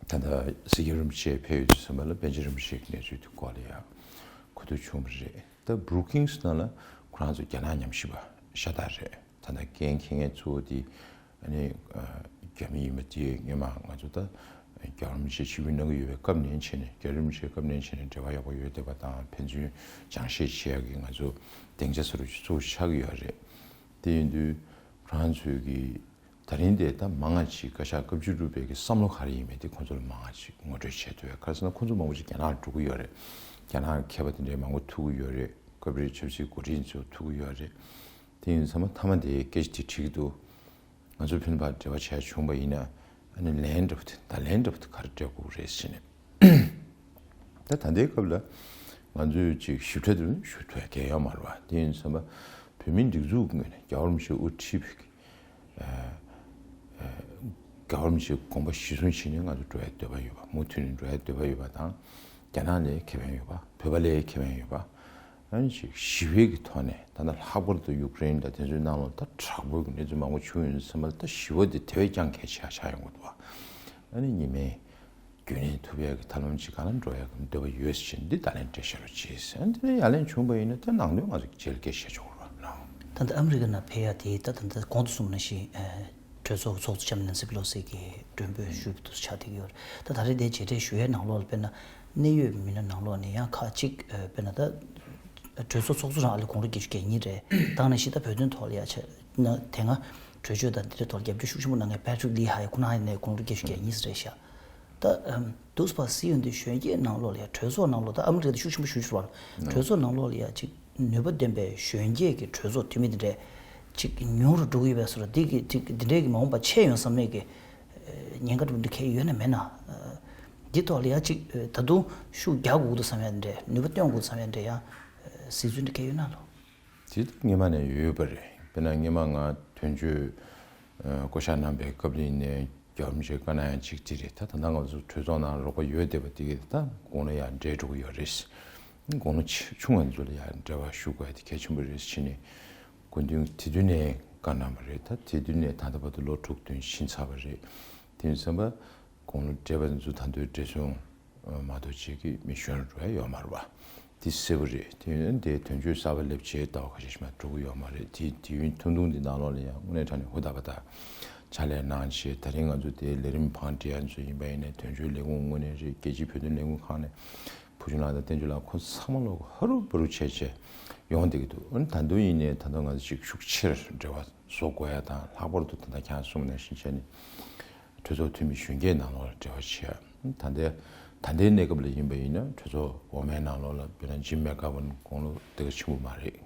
ད་ལྟ་སྲིད་སྐྱོང་རིན་པོ་ཆེ་ཕེབས་ཡོང་དུས་ཙམ་པ་ལ་པཎ་ཆེན་རིན་པོ་ཆེ་གི་གནས་ཚུལ་དེ་སྐོར་ལ་ཡང་གོ་ཐོས་བྱུང་བ་རེད། ད་Brookings ནང་ལ་ཁོ་རང་ཚོ་རྒྱ་ནག་ཉམས་ཞིབ་པ་ཤ་སྟག་རེད། ད་ལྟ་འགན་འཁྱེར་མཁན་གཙོ་བོ་དེ་ཨ་ནི་ཨ་རྒྱ་མི་ཡིན་པ་དེ་སྔོན་མ་ང་ཚོ་ད་རྒྱལ་བ་རིན་པོ་ཆེ་ཆིབས་བསྒྱུར་གནང་གི་ཡོད་པའི་སྐབས་ནས་བྱས་ནས། རྒྱལ་བ་རིན་པོ་ཆེའི་སྐབས་ནས་བྱས་ནས་འབྲེལ་བ་ཡག་པོ་ཡོད་བསྡད་པ་དང་། ཕན་ཚུན་སྦྱང་བཤད་བྱེད་ཡག་གི་ང་ཚོ་སྡིངས་ཆ་ས་རུ་གཙོ་བོ་ཆགས་ཀྱི་ཡོད་རེད། དེ་ཡིན་དུས་ཁོ་རང་ཚོས་ཀྱི་ད་རིང་དེ་ད་མང་ང་ཅིག་བཀའ་ཤག་བཀའ་བཅུ་དྲུག་པའི་གི་བསམ་བློ་ག་རེ་ཡིན་མིན་དེ་ཁོང་ཚོ་ལ་མང་ང་ཅིག་ངོ་སྤྲོད་བྱེད་ཐུབ་ཡ། ག་རེ་ཟེར་ན་ཁོང་ཚོ་མང་པོ་ཅིག་རྒྱ་ནག་ལ་འགྲོ་གི་ཡོད་རེད། རྒྱ་ནག་གི་མཁས་པ་དེ་འདྲའི་མང་པོ་ཐུག་གི་ཡོད་རེད། སྐབས་རེ་ཆབ་སྲིད་འགོ་ཁྲིད་ཚོ་ཐུག་གི་ཡོད་རེད། དེ་ཡིན་ཙང་མཐའ་མ་དེ་སྐད་ཆ་དེ་དྲིས་ཀྱི་འདུག་ང་ཚོ་ཕན་པ་འབྲེལ་བ་བྱས་བྱུང་བ་ཡིན་ན། ཨ་ནི་ལན་འདྲ་པོ་དེ་ད་ལན་འདྲ་པོ་དེ་ག་རེ་སྤྲད་དགོས་རེད་ཟེར་ནས། ད་ད་ལྟའི་སྐབས་ལ་ང་ཚོས་ཅིག་ཞིབ་ཕྲ་དེ་ཞུ་ཐུབ་ཡ་གང་ཡང་ཡོད་མ་རེད་བ། དེ་ཡིན་ཙང་བོད་མིའི་སྒྲིག་འཛུགས་ངོས་ནས་རྒྱལ་བ་རིན་པོ་ཆེས་དབུ་ཁྲིད་པའི་ཨ་ཨ་རྒྱལ་བ་རིན་པོ་ཆེའི་དགོངས་པ་གཞིར་བཟུང་བྱས་ནས་ང་ཚོ་འགྲོ་ཡའི་འདོད་པ་ཡོད་པ། མུ་མཐུད་ནས་འགྲོ་ཡའི་འདོད་པ་ཡོད་པ་དང་། རྒྱ་ནག་ལ་ཁེ་ཕན་ཡོད་པ། བོད་པ་ལ་ཁེ་ཕན་ཡོད་པ། ཨ་ནི་ཅིག་ཞི་བའི་གི་ཐོག་ནས། ད་ལྟ་ལྷག་པར་དུ་ཡུཀ་རེན་དང་དེ་ཚོའི་ནང་ལོགས་ད་དྲག་པོའི་གི་གནས་ཚུལ་མང་པོ་བྱུང་ཡོད་ཙང་། ད་ཞི་བ་དེ་དེ་བས་ཀྱང་གལ་ཆེ་ཆགས་ཡོང་གི་འདུག་བ། ཨ་ནི་ཉི་མའི་རྒྱུན་གནས་ཐུབ་ཡག་གི་ཐབས་ལམ་ཅིག་སྒང་ལ་འགྲོ་ཡག་གི་འདོད་པ་ཡོད་ཟེར་ནས་འདི་ད་ལན་སྤྲད་བཞག་རོགས་གྱིས། ཨ་ནི་དེ་ནས་ཡ་ལན་བྱུང་བ་ཡིན་ན་ད་ནང་དོན་ང་ཚོ་རྗེས་ལ་སྐད་ཆ་བཤད་ཆོག་རེད་བ། ད་ལྟ་ཨ་མི་རི་ཀ་ནང་ཕེབས་ཡ་དེ་ད་ད་ལྟ་གོང་དུ་གསུངས་པ་ནང་བཞིན་ཨ་གྲོས་ཚོགས་ཀྱི་ཚོགས་གཙོ་ལྕམ་ནན་སི་པེ་ལོ་སི་གིས་མགྲོན་འབོད་ཞུས་པ་དེ་ཆགས་བསྡད་ཀྱི་ཡོད་རེད། ད་ད་རེས་དེ་མཇལ་འཕྲད་ཞུ་ཡའི་ནང་ལོགས་ལ་དཔེར་ན་གནད་ཡོད་མི་སྣ་ནང་ལོགས་ནས་ཡང་ཁག་ཅིག་ཨ་དཔེར་ན་ད་ གྲོས་ཚོགས་ཚོགས་གཙོ་རང་ཨ་ལས་དགུང་ལོ་བརྒྱད་ཅུ་གྱ་གཉིས་རེད། ད་ནང་བཞིན་ད་བོད་དོན་ཐོག་ལ་ཡ་ཆ་ན་དེ་སྔ་གྲོས་ཆོད་དང་འདི་འདྲའི་ཐོག་ལ་རྒྱབ་སྐྱོར་ཤུགས་ཆེན་པོ་གནང་མཁན་Patrick Leahy་ཡ་ཁོ་རང་ཡ་ནས་དགུང་ལོ་བརྒྱད་ཅུ་གྱ་གཉིས་རེད་ཤག་ད་ཨམ་འདུག་པ་སྲིད་ཡོན་དེ་གཞོན་སྐྱེས་ནང་ལོགས་ལ་ཡ་གྲོས་ཚོགས་ནང་ལོགས་ད་ཨ་མི་རི་ཀ་དེ་ཤུགས་ཆེན་པོ་ཞུ་ཞུ་བ་ལ་གྲོས་ཚོགས་ནང་ལོགས་ལ་ཡ་ཅིག་ནུས་པ་ལྡན་པའི་གཞོན་སྐྱེས་ཀྱི་གྲོས་ཚོགས་འཐུས་མི་དེ་འདྲས་ཅིག་ཉུང་རུ་འགྲོ་གི་ཡོད་པའི་བཟོ་འདྲ་འདི་གི་ཅིག་འདི་འདྲས་ཀྱི་མ་འོངས་པ་ཆད་ཡོང་བསམ་མེད་ཀྱི་ཉེན་ཁ་འདྲ་འདི་གས་ཡོད་ན་མེད་ན། འདི་ཐོག་ལ་ཡ་ཅིག་ད་དུང་ཤུགས་རྒྱག་དགོས་འདུག་བསམ་ཡ་འདྲས་ནུས་པ་བཏོན་དགོས་འདུག་བསམ་ཡ་འདྲས་ཡང་གཟིགས་ཚུལ་འདི་གས་ཡོད་ན་ལོ། དེ་ད་སྔོན་མ་ནས་ཡོད་པ་རེད། དཔེར་ན་སྔོན་མ་ང་དོན་གཅོད་ཨ་བསྐོ་བཞག་གནང་པའི་སྐབས་ལ་ཡིན་ནའི་རྒྱལ་བ་རིན་པོ་ཆེས་བཀའ་གནང་ཡ་གཅིག་དེ་རེད། ད་ད་ལྟ་ང་ཚོ་གྲོས་ཚོགས་ནང་རོགས་པ་ཡོད་བསྡད་པ་དེ་གས་ད་དགུང་ལོ་ཡར་འབྲེལ་འགྲོ་གི་ཡོད་རེད། དགུང་ལོ་ཆེ་ཆུང་བ་ཚོ་ལ་ཡང་འབྲེལ་བ་ཞུ་དགོས་ཡ་དེ་གལ་ཆེན་པོ་རེད་ཟེར་ནས་སྐུ་མདུན་དེ་དུས་ནས་བཀའ་གནང་བ་རེད། ད་དེ་དུས་ནས་ད་ལྟ་བར་དུ་ལོ་དྲུག་བདུན་ཕྱིན་ཚར་བ་རེད། དེ་ཡིན་ཙང་དགུང་ལོ་བགྲེས་པ་ཚོ་ད་དུང་བགྲེས་སོང་མ་གཏོགས་ཅིག་གི་མི་གཞོན་རུ་འགྲོ་ཡ་ཡོད་མ་རེད་པ། དེ་གསལ་པོ་རེད། དེ་ཡིན་དེ་དོན་གཅོད་གསར་པ་སླེབས་བྱས་ལྟ་བ་ཁ་ཤས་ཤིག་མ་འགྲོ་གི་ཡོད་མ་རེད། དེ་དུས་ཡུན་ཐུང་ཐུང་དེ་ནང་ལོགས་ལ་ཡང་དངོས་གནས་དྲང་གནས་ཧུར་ཐག་པ་དང་ཕྱག་ལས་གནང་བྱས། ད་རིང་ང་ཚོ་དེ་ལས་རིམ་བང་སྒྲིག་ཡ་ཚོ་ཡིན་པ་ཡིན་ནའི་དོན་གཅོད་ལས་ཁུངས་ངོས་ནས་རེད། རྒྱལ་སྤྱིའི་བོད་དོན་ལས་ཁུངས་ཁང་ནས་བུ་ཆུང་ལགས་དང་བསྟན་ཆོས་ལགས་ཁོང་ཚང་མ་ལོག་ཧ་རུ་བ་རུ་བྱས་བྱས་ཡོང་བསྡད་ཀྱི་འདུག་ཨ་ནི་ད་དུང་ཡིན་ནའི་ད་དུང་ང་ཚོ་ཅིག་ཤུགས་ཆེར་འབྲེལ་བ་བཟོ་དགོས་ཡ་དང་། ལྷག་པར་དུ་ད་ལྟ་ཁྱེད་རང་གསུངས་པ་ནང་བཞིན་བྱས་ནས་གྲོས་ཚོགས་འཐུས་མི་གཞོན་སྐྱེས་ནང་ལོགས་ལ་འབྲེལ་བ་བྱེད་ཡ། ད་ལྟའི་ད་ལྟའི་གནས་སྐབས་ལ་ཡིན་པ་ཡིན་ན་གྲོས་ཚོགས་འོག་མའི་ནང་ལོགས་ལ་དཔེར་ན་ཇིམ་མེག་གྷ་ཝན་དགུང་ལོ་དེ་ག་ཆེན་པོ་མ་རེད།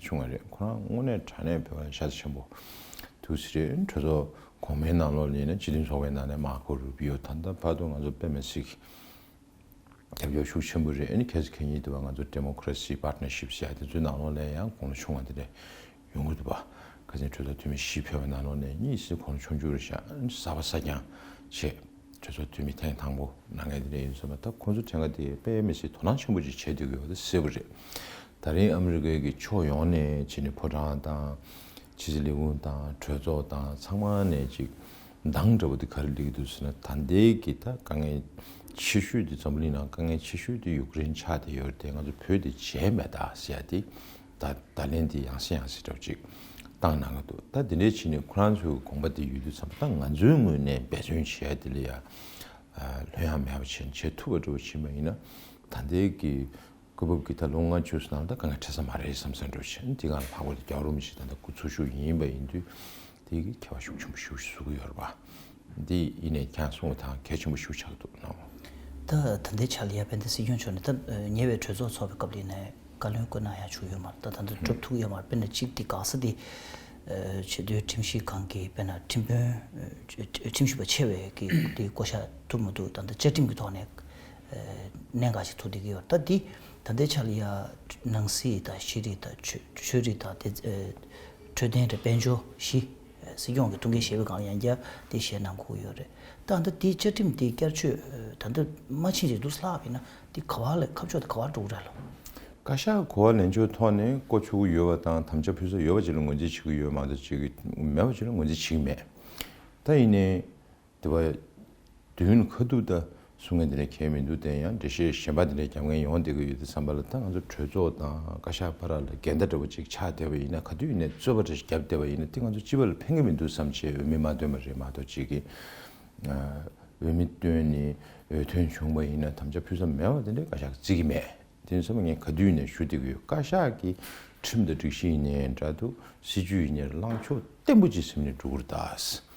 ཆུང་བ་རེད། ཁོ་རང་དངོས་གནས་དྲང་གནས་བོད་པ་ལ་ཤ་ཚ་ཆེན་པོ་འདུག་ཟེར་རེད། གྲོས་ཚོགས་གོང་མའི་ནང་ལོགས་ལ་ཡིན་ན་སྤྱི་མཐུན་ཚོགས་པའི་ནང་ནས་མར་ཁོ་རུ་བི་ཡོ། ད་ལྟ་བར་དུ་ང་ཚོ་དཔེ་མི་སྲིད་རྒྱབ་སྐྱོར་ཤུགས་ཆེན་པོ་རེད། ཨ་ནི་ཁ་སང་ཁ་ཉིན་དུ་བ་ང་ཚོ་Democracy Partnership་ཟེར་ཡ་དེ་ཚོའི་ནང་ལོགས་ལ་ཡང་དགུང་ལོ་ཆུང་བ་དེ་འདྲ་ཡོང་གི་འདུག་པ། ཁ་སང་གྲོས་ཚོགས་འཐུས་མི་བཞི་ཕེབས་པའི་ནང་ལོགས་ནས་གཉིས་ཟེར་དགུང་ལོ་ཆུང་ཆུང་རེད་ཤག་ཨ་ནི་གསར་པ་གསར་རྐྱང་བྱས། གྲོས་ཚོགས་འཐུས་མི་ཐེངས་དང་པོ་གནང་མཁན་དེ་འདྲ་ཡིན་ཙང་། ད་ཁོང་ཚོ་ཐེངས་ཀ་དེ་དཔེ་མི་སྲིད་དོ་སྣང་ཆེན་པོ་ཅིག་བྱེད་སྡོད་ཀྱི་ཡོད་པ་དེ་གསལ་པོ་རེད། ད་རིང་ཨ་མི་རི་ཀའི་གི་ཕྱོགས་ཡོངས་ནས་བྱས་ནས་ཕོ་བྲང་དང་ཕྱི་སྲིད་ལས་ཁུངས་དང་གྲོས་ཚོགས་དང་ཚང་མ་ནས་ཅིག་འདང་འདྲ་པོ་དེ་ག་རེ་སླེབས་ཀྱི་འདུག་ཟེར་ན། ད་ལྟའི་གི་ད་དཀའ་ངལ་ཆེ་ཤོས་དེ་འཛམ་བུ་གླིང་ནང་དཀའ་ངལ་ཆེ་ཤོས་དེ་ཡུཀ་རེན་ཆགས་བསྡད་ཡོད་རེད་དེ། ང་ཚོ་བོད་དེ་བརྗེད་མེད་ད་ཟེར་ཡ་དེ། ད་ད་ལན་དེ་ཡང་སེ་ཡང་སེ་འདྲ་པོ་ཅིག་བཏང་གནང་གི་འདུག་ད་དེ་འདྲའི་བྱས་ནས་ཁོ་རང་ཚོའི་དགོངས་པ་དེ་ཡོད་དུས་ཙམ་པ། ད་ང་ཚོའི་ངོས་ནས་འབད་བརྩོན་བྱས་དེ་ལ་ཡ་ལྷོད་ཡངས་མེད་པ་བྱས་བྱེད་ཐུབ་པ་འདྲ་པོ་བྱས་པ་ཡིན་ན། ད་ལྟའི་གི་སྐབས་བབ་ཀྱི་ད་ལོ་ལྔ་བཅུ་ཙམ་ནང་ལ་ད་དཀའ་ངལ་འཕྲད་ས་མ་རེད་བསམ་བསམ་འདྲ་པོ་བྱས། དེ་སྒང་ལ་ལྷག་པར་དུ་རྒྱལ་བ་རིན་པོ་ཆེ་ད་ལྟ་སྐུ་འཚོ་བཞུགས་ཡིན་པ་ཡིན་དུས་དེ་གི་ཁྱད་པར་ཤུགས་ཆེན་པོ་ཞེ་པོ་ཅིག་བཟོ་གི་ཡོད་རེད་པ། འདི་ཡིན་ནའི་ཁྱེད་གསུངས་པ་དང་གལ་ཆེན་པོ་ཞེ་པོ་ཆགས་འདུག་ནོ། ད་ད་ལྟའི་ཆ་ལ་ཡ་དཔལ་ལྡན་སྲིད་སྐྱོང་མཆོག་ནས་ད་ཉེ་བའི་གྲོས་ཚོགས་ཚོགས་པའི་སྐབས་ལ་ཡིན་ནའི་བཀའ་བློན་བསྐོ་གནང་ཡ་བྱུང་ཡོད་མ་རེད། ད་ད་ལྟ་སྒྲུབ་ཐུབ་ཡོད་མ་རེད། དཔེར་ན་གཅིག་དེ་ག་ས་དེ་ཆེས་མཐོའི་ཁྲིམས་ཞིབ་ཁང་གི་དཔེར་ན་ཁྲིམས་དཔོན་ཁྲིམས་ཞིབ་པ་ཆེ་བའི་གི་དེ་བསྐོ་བཞག་ཐུབ་མི་འདུག་ད་ལྟ་བཅའ་ཁྲིམས་ཀྱི་ཐོག་ནས་གནད་འགག་ཅིག་ཐུག་བསྡད་ཀྱི་ཡོད་རེད། ད་འདི་ད་ལྟའི་ཆ་ལ་ཡ་ནང་སྲིད་དང་ཤེས་རིག་དང་ཆོས་ཆོས་རིག་དང་དེ་འཕྲོད་བསྟེན་དང་དཔལ་འབྱོར་བཞི། སྲིད་སྐྱོང་གི་ཐུགས་འགན་བཞེས་པའི་སྒང་ལ་ཡང་བསྐྱར་དེ་བཞེས་གནང་དགོས་ཀྱི་ཡོད་རེད། ད་ལྟ་དེའི་བཅའ་ཁྲིམས་དེ་བསྐྱར་བཅོས་ད་ལྟ་མ་ཕྱིན་རེད་འདུག་ལྷག་པ་ཡིན་ན་དེ་ག་བ་ལ་ཁ་ཕྱོགས་དེ་ག་བར་འགྲོ་གི་རེད་ལོ། བཀའ་ཤག་གོ་བ་ལེན་ཕྱོགས་ཐོག་ནས་བསྐོ་ཆོག་གི་ཡོད་པ་དང་དམ་བཅའ་ཕུལ་ས་ཡོད་པ་ཅིག་ལ་ངོས་འཛིན་བྱེད་ཀྱི་ཡོད་མ་གཏོགས་ཅིག་མེད་པ་ཅིག་ལ་ངོས་འཛིན་བྱེད་ཀྱི་མེད། ད་ཡིན་ནའི། དེ་བ། དུས་ཡུན་ཁ་ཐུག་ད་གསུང་མཁན་དེ་འདྲ་གང་ཡང་མི་འདུག་དེ་ཡང་འགྲེལ་བཤད་གཞན་པ་དེ་འདྲ་རྒྱབ་མཁན་ཡོང་བསྡད་ཀྱི་ཡོད་དུས་ཙམ་པ་ལ། ད་ང་ཚོ་གྲོས་ཚོགས་དང་བཀའ་ཤག་བར་ལ་འགལ་ཟླ་འདྲ་པོ་ཅིག་ཆགས་བསྡད་པ་ཡིན་ན། ག་དུས་ཡིན་ནའི་རྩོད་པ་འདྲ་ཞིག་བརྒྱབ་བསྡད་པ་ཡིན་ན་དེ་ང་ཚོ་སྤྱི་པ་ལ་ཕན་གྱི་མི་འདུག་བསམ་བྱས་འོས་མི་མ་བཏོན་པ་རེད་མ་གཏོགས་ཅིག་གིས། འོས་མི་བཏོན་ནས་འོས་ཐོན་བྱུང་བ་ཡིན་ན་དམ་བཅའ་ཕུལ་ས་མེད་པ་དེ་འདྲ་བཀའ་ཤག་གིས་བརྩི་གི་མེད། དེ་ཚང་མ་ངས་ག་དུས་ནས་ཞུ་བསྡད་ཀྱི་ཡོད། བཀའ་ཤག་གི་ཁྲིམས་དང་སྒྲིག་གཞི་ཡིན་ནའི་འདྲ་འདུག་སྲིད་ཇུས་ཡིན་ནའི་ལངས་ཕྱོགས་བརྟན་པོ་ཅིག་ཟིན་ནས་འགྲོ་གི་རེད་ད།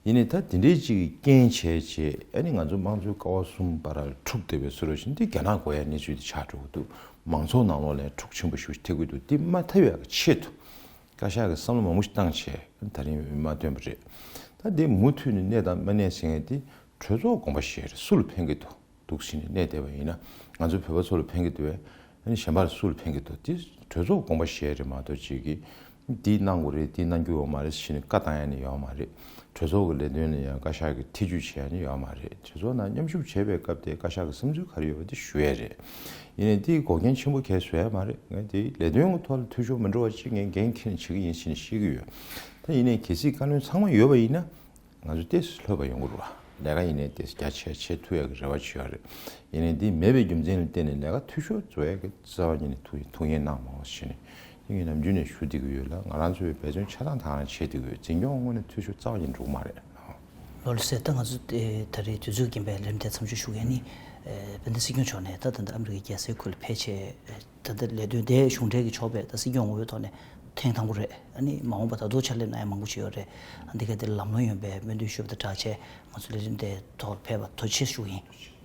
ཡིན་ནའི་ད་དེ་འདྲའི་ཅིག་གི་རྐྱེན་བྱས་བྱས་ཨ་ནི་ང་ཚོ་དམངས་གཙོའི་ཀ་བ་གསུམ་བར་འཁྲུག་བསྡད་པའི་བཟོ་འདྲ་ཞིག་འདི་རྒྱ་ནག་དགོས་ཡ་གནས་ཚུལ་དེ་ཆགས་འགྲོ་གི་འདུག་མང་ཚོགས་ནང་ལོགས་ལ་འཁྲུག་ཆེན་པོ་ཞིག་ཐེབས་ཀྱི་འདུག་འདི་མ་ཐེབས་ཡ་གི་ཆེད་དུ་བཀའ་ཤག་གིས་བསམ་བློ་མང་པོ་ཞིག་བཏང་བྱས་ད་རིང་འོས་མ་བཏོན་པ་རེད། ད་འདི་མུ་མཐུད་ནས་གནས་དང་མ་གནས་ཟེར་མཁན་དེ་གྲོས་ཚོགས་དགོངས་པ་བཞེས་རེད། སུ་ལ་ཕན་གྱི་འདུག་འདུག་ཟེར་ནས་གནས་བསྡད་པ་ཡིན་ན་ང་ཚོ་བོད་པ་ཚོ་ལ་ཕན་གྱི་འདུག་བས། ཨ་ནི་གཞན་པ་ལ་སུ་ལ་ཕན་གྱི་འདུག་དེ་གྲོས་ཚོགས་དགོངས་པ་བཞེས་རེད་མ་གཏོགས་ཅིག་གིས་འདི་གནང་དགོས་རེད་འདི་གནང་རྒྱུ་ཡོད་མ་རེད་ཟེར་ནས་བཀའ་བཏང་ཡ་ནི་ཡོད་མ་རེད། གྲོས་ཚོགས་ཀྱི་ལས་དོན་ལ་ཡང་བཀའ་ཤག་གིས་ཐེ་ཇུས་བྱེད་ཡ་ནི་ཡོད་མ་རེད། གྲོས་ཚོགས་ནང་མཉམ་ཞུགས་བྱེད་པའི་སྐབས་དེ་བཀའ་ཤག་གི་བསམ་ཚུལ་ག་རེ་ཡོད་པ་དེ་ཞུ་ཡ་རེད། ཡིན་ནའི་དེའི་འགོག་རྐྱེན་ཆེན་པོ་གས་བཟོ་ཡ་མ་རེད། ངས་དེའི་ལས་དོན་གྱི་ཐོག་ལ་འཐུས་ཤོར་མི་འགྲོ་བ་ཅིག་ངས་འགན་འཁྱེར་ནས་བྱེད་ཀྱི་ཡིན་ཟེར་ནས་བཤད་ཀྱི་ཡོད། ད་ཡིན་ནའི་གལ་སྲིད་བཀའ་བློན་ཚང་མ་ཡོད་པ་ཡིན་ན། ང་ཚོ་ཏོག་ཙམ་ལྷོད་པ་ཡོང་གི་རེད་བ། ལས་ཀ་ཡིན་ནའི་ཏོག་ཙམ་རྒྱ་ཆེ་བྱེད་ཐུབ་ཡག་གི་རེ་བ་བྱེད་ཡག་རེད། ཡིན་ནའི་འདི་མེད་པའི་རྒྱུ་མཚན་ལ་བརྟེན་ནས་ལས་ཀ་འཐུས་ཤོར་བཟོ་ཡག་གི་རྩ་བ་ཉིད་ནས་ཐུགས་ཐུགས་ངལ་གནང་མ་འོང་ཞེས་ནས་འདི་ངས་ནམ་རྒྱུན་ནས་ཞུ་བསྡད་ཀྱི་ཡོད་ལ། ང་རང་ཚོའི་འབད་བརྩོན་ཆ་ཚང་དེ་ག་རང་བྱེད་བསྡད་ཀྱི་ཡོད། འཛིན་སྐྱོང་ངོས་ནས་འཐུས་ཤོར་རྩ་བ་ཉིད་འགྲོ་གི་མ་རེད། ལགས་སོ། ད་ང་ཚོ་དེ་ད་རེས་དུས་ཚོད་ཀྱིས་འབད་ལན་དེ་མཚམས་འཇོག་ཞུ་གི་ཡིན། དཔལ་ལྡན་སྲིད་སྐྱོང་མཆོག་ནས་ད་ད་ལྟ་ཨ་མི་རི་ཀའི་རྒྱལ་སའི་ཁུལ་ཕེབས་བྱས། ད་ལྟ་ལས་དོན་དེ་གཞུང་འབྲེལ་གྱི་ཕྱོགས་ཕེབས་ད་སྲིད་སྐྱོང་ངོ་བོའི་ཐོག་ནས་ཐེངས་དང་པོ་རེད། ཨ་ནི་མ་འོངས་པ་ད་དུང་ཕྱག་ལས་གནང་ཡ་མང་པོ་ཞིག་ཡོད་རེད། ཨ་འདི་ག་དེ་ལམ་ལྷོང་ཡོང་བའི་སྨོན་འདུན་ཞུ་བ་དང་སྦྲགས་བྱས་ང་ཚོ་ལས་དོན་དེ་ཐོག་ཕེབས་པ་ཐུགས་རྗེ་ཆེ་ཞུ་གི་ཡིན།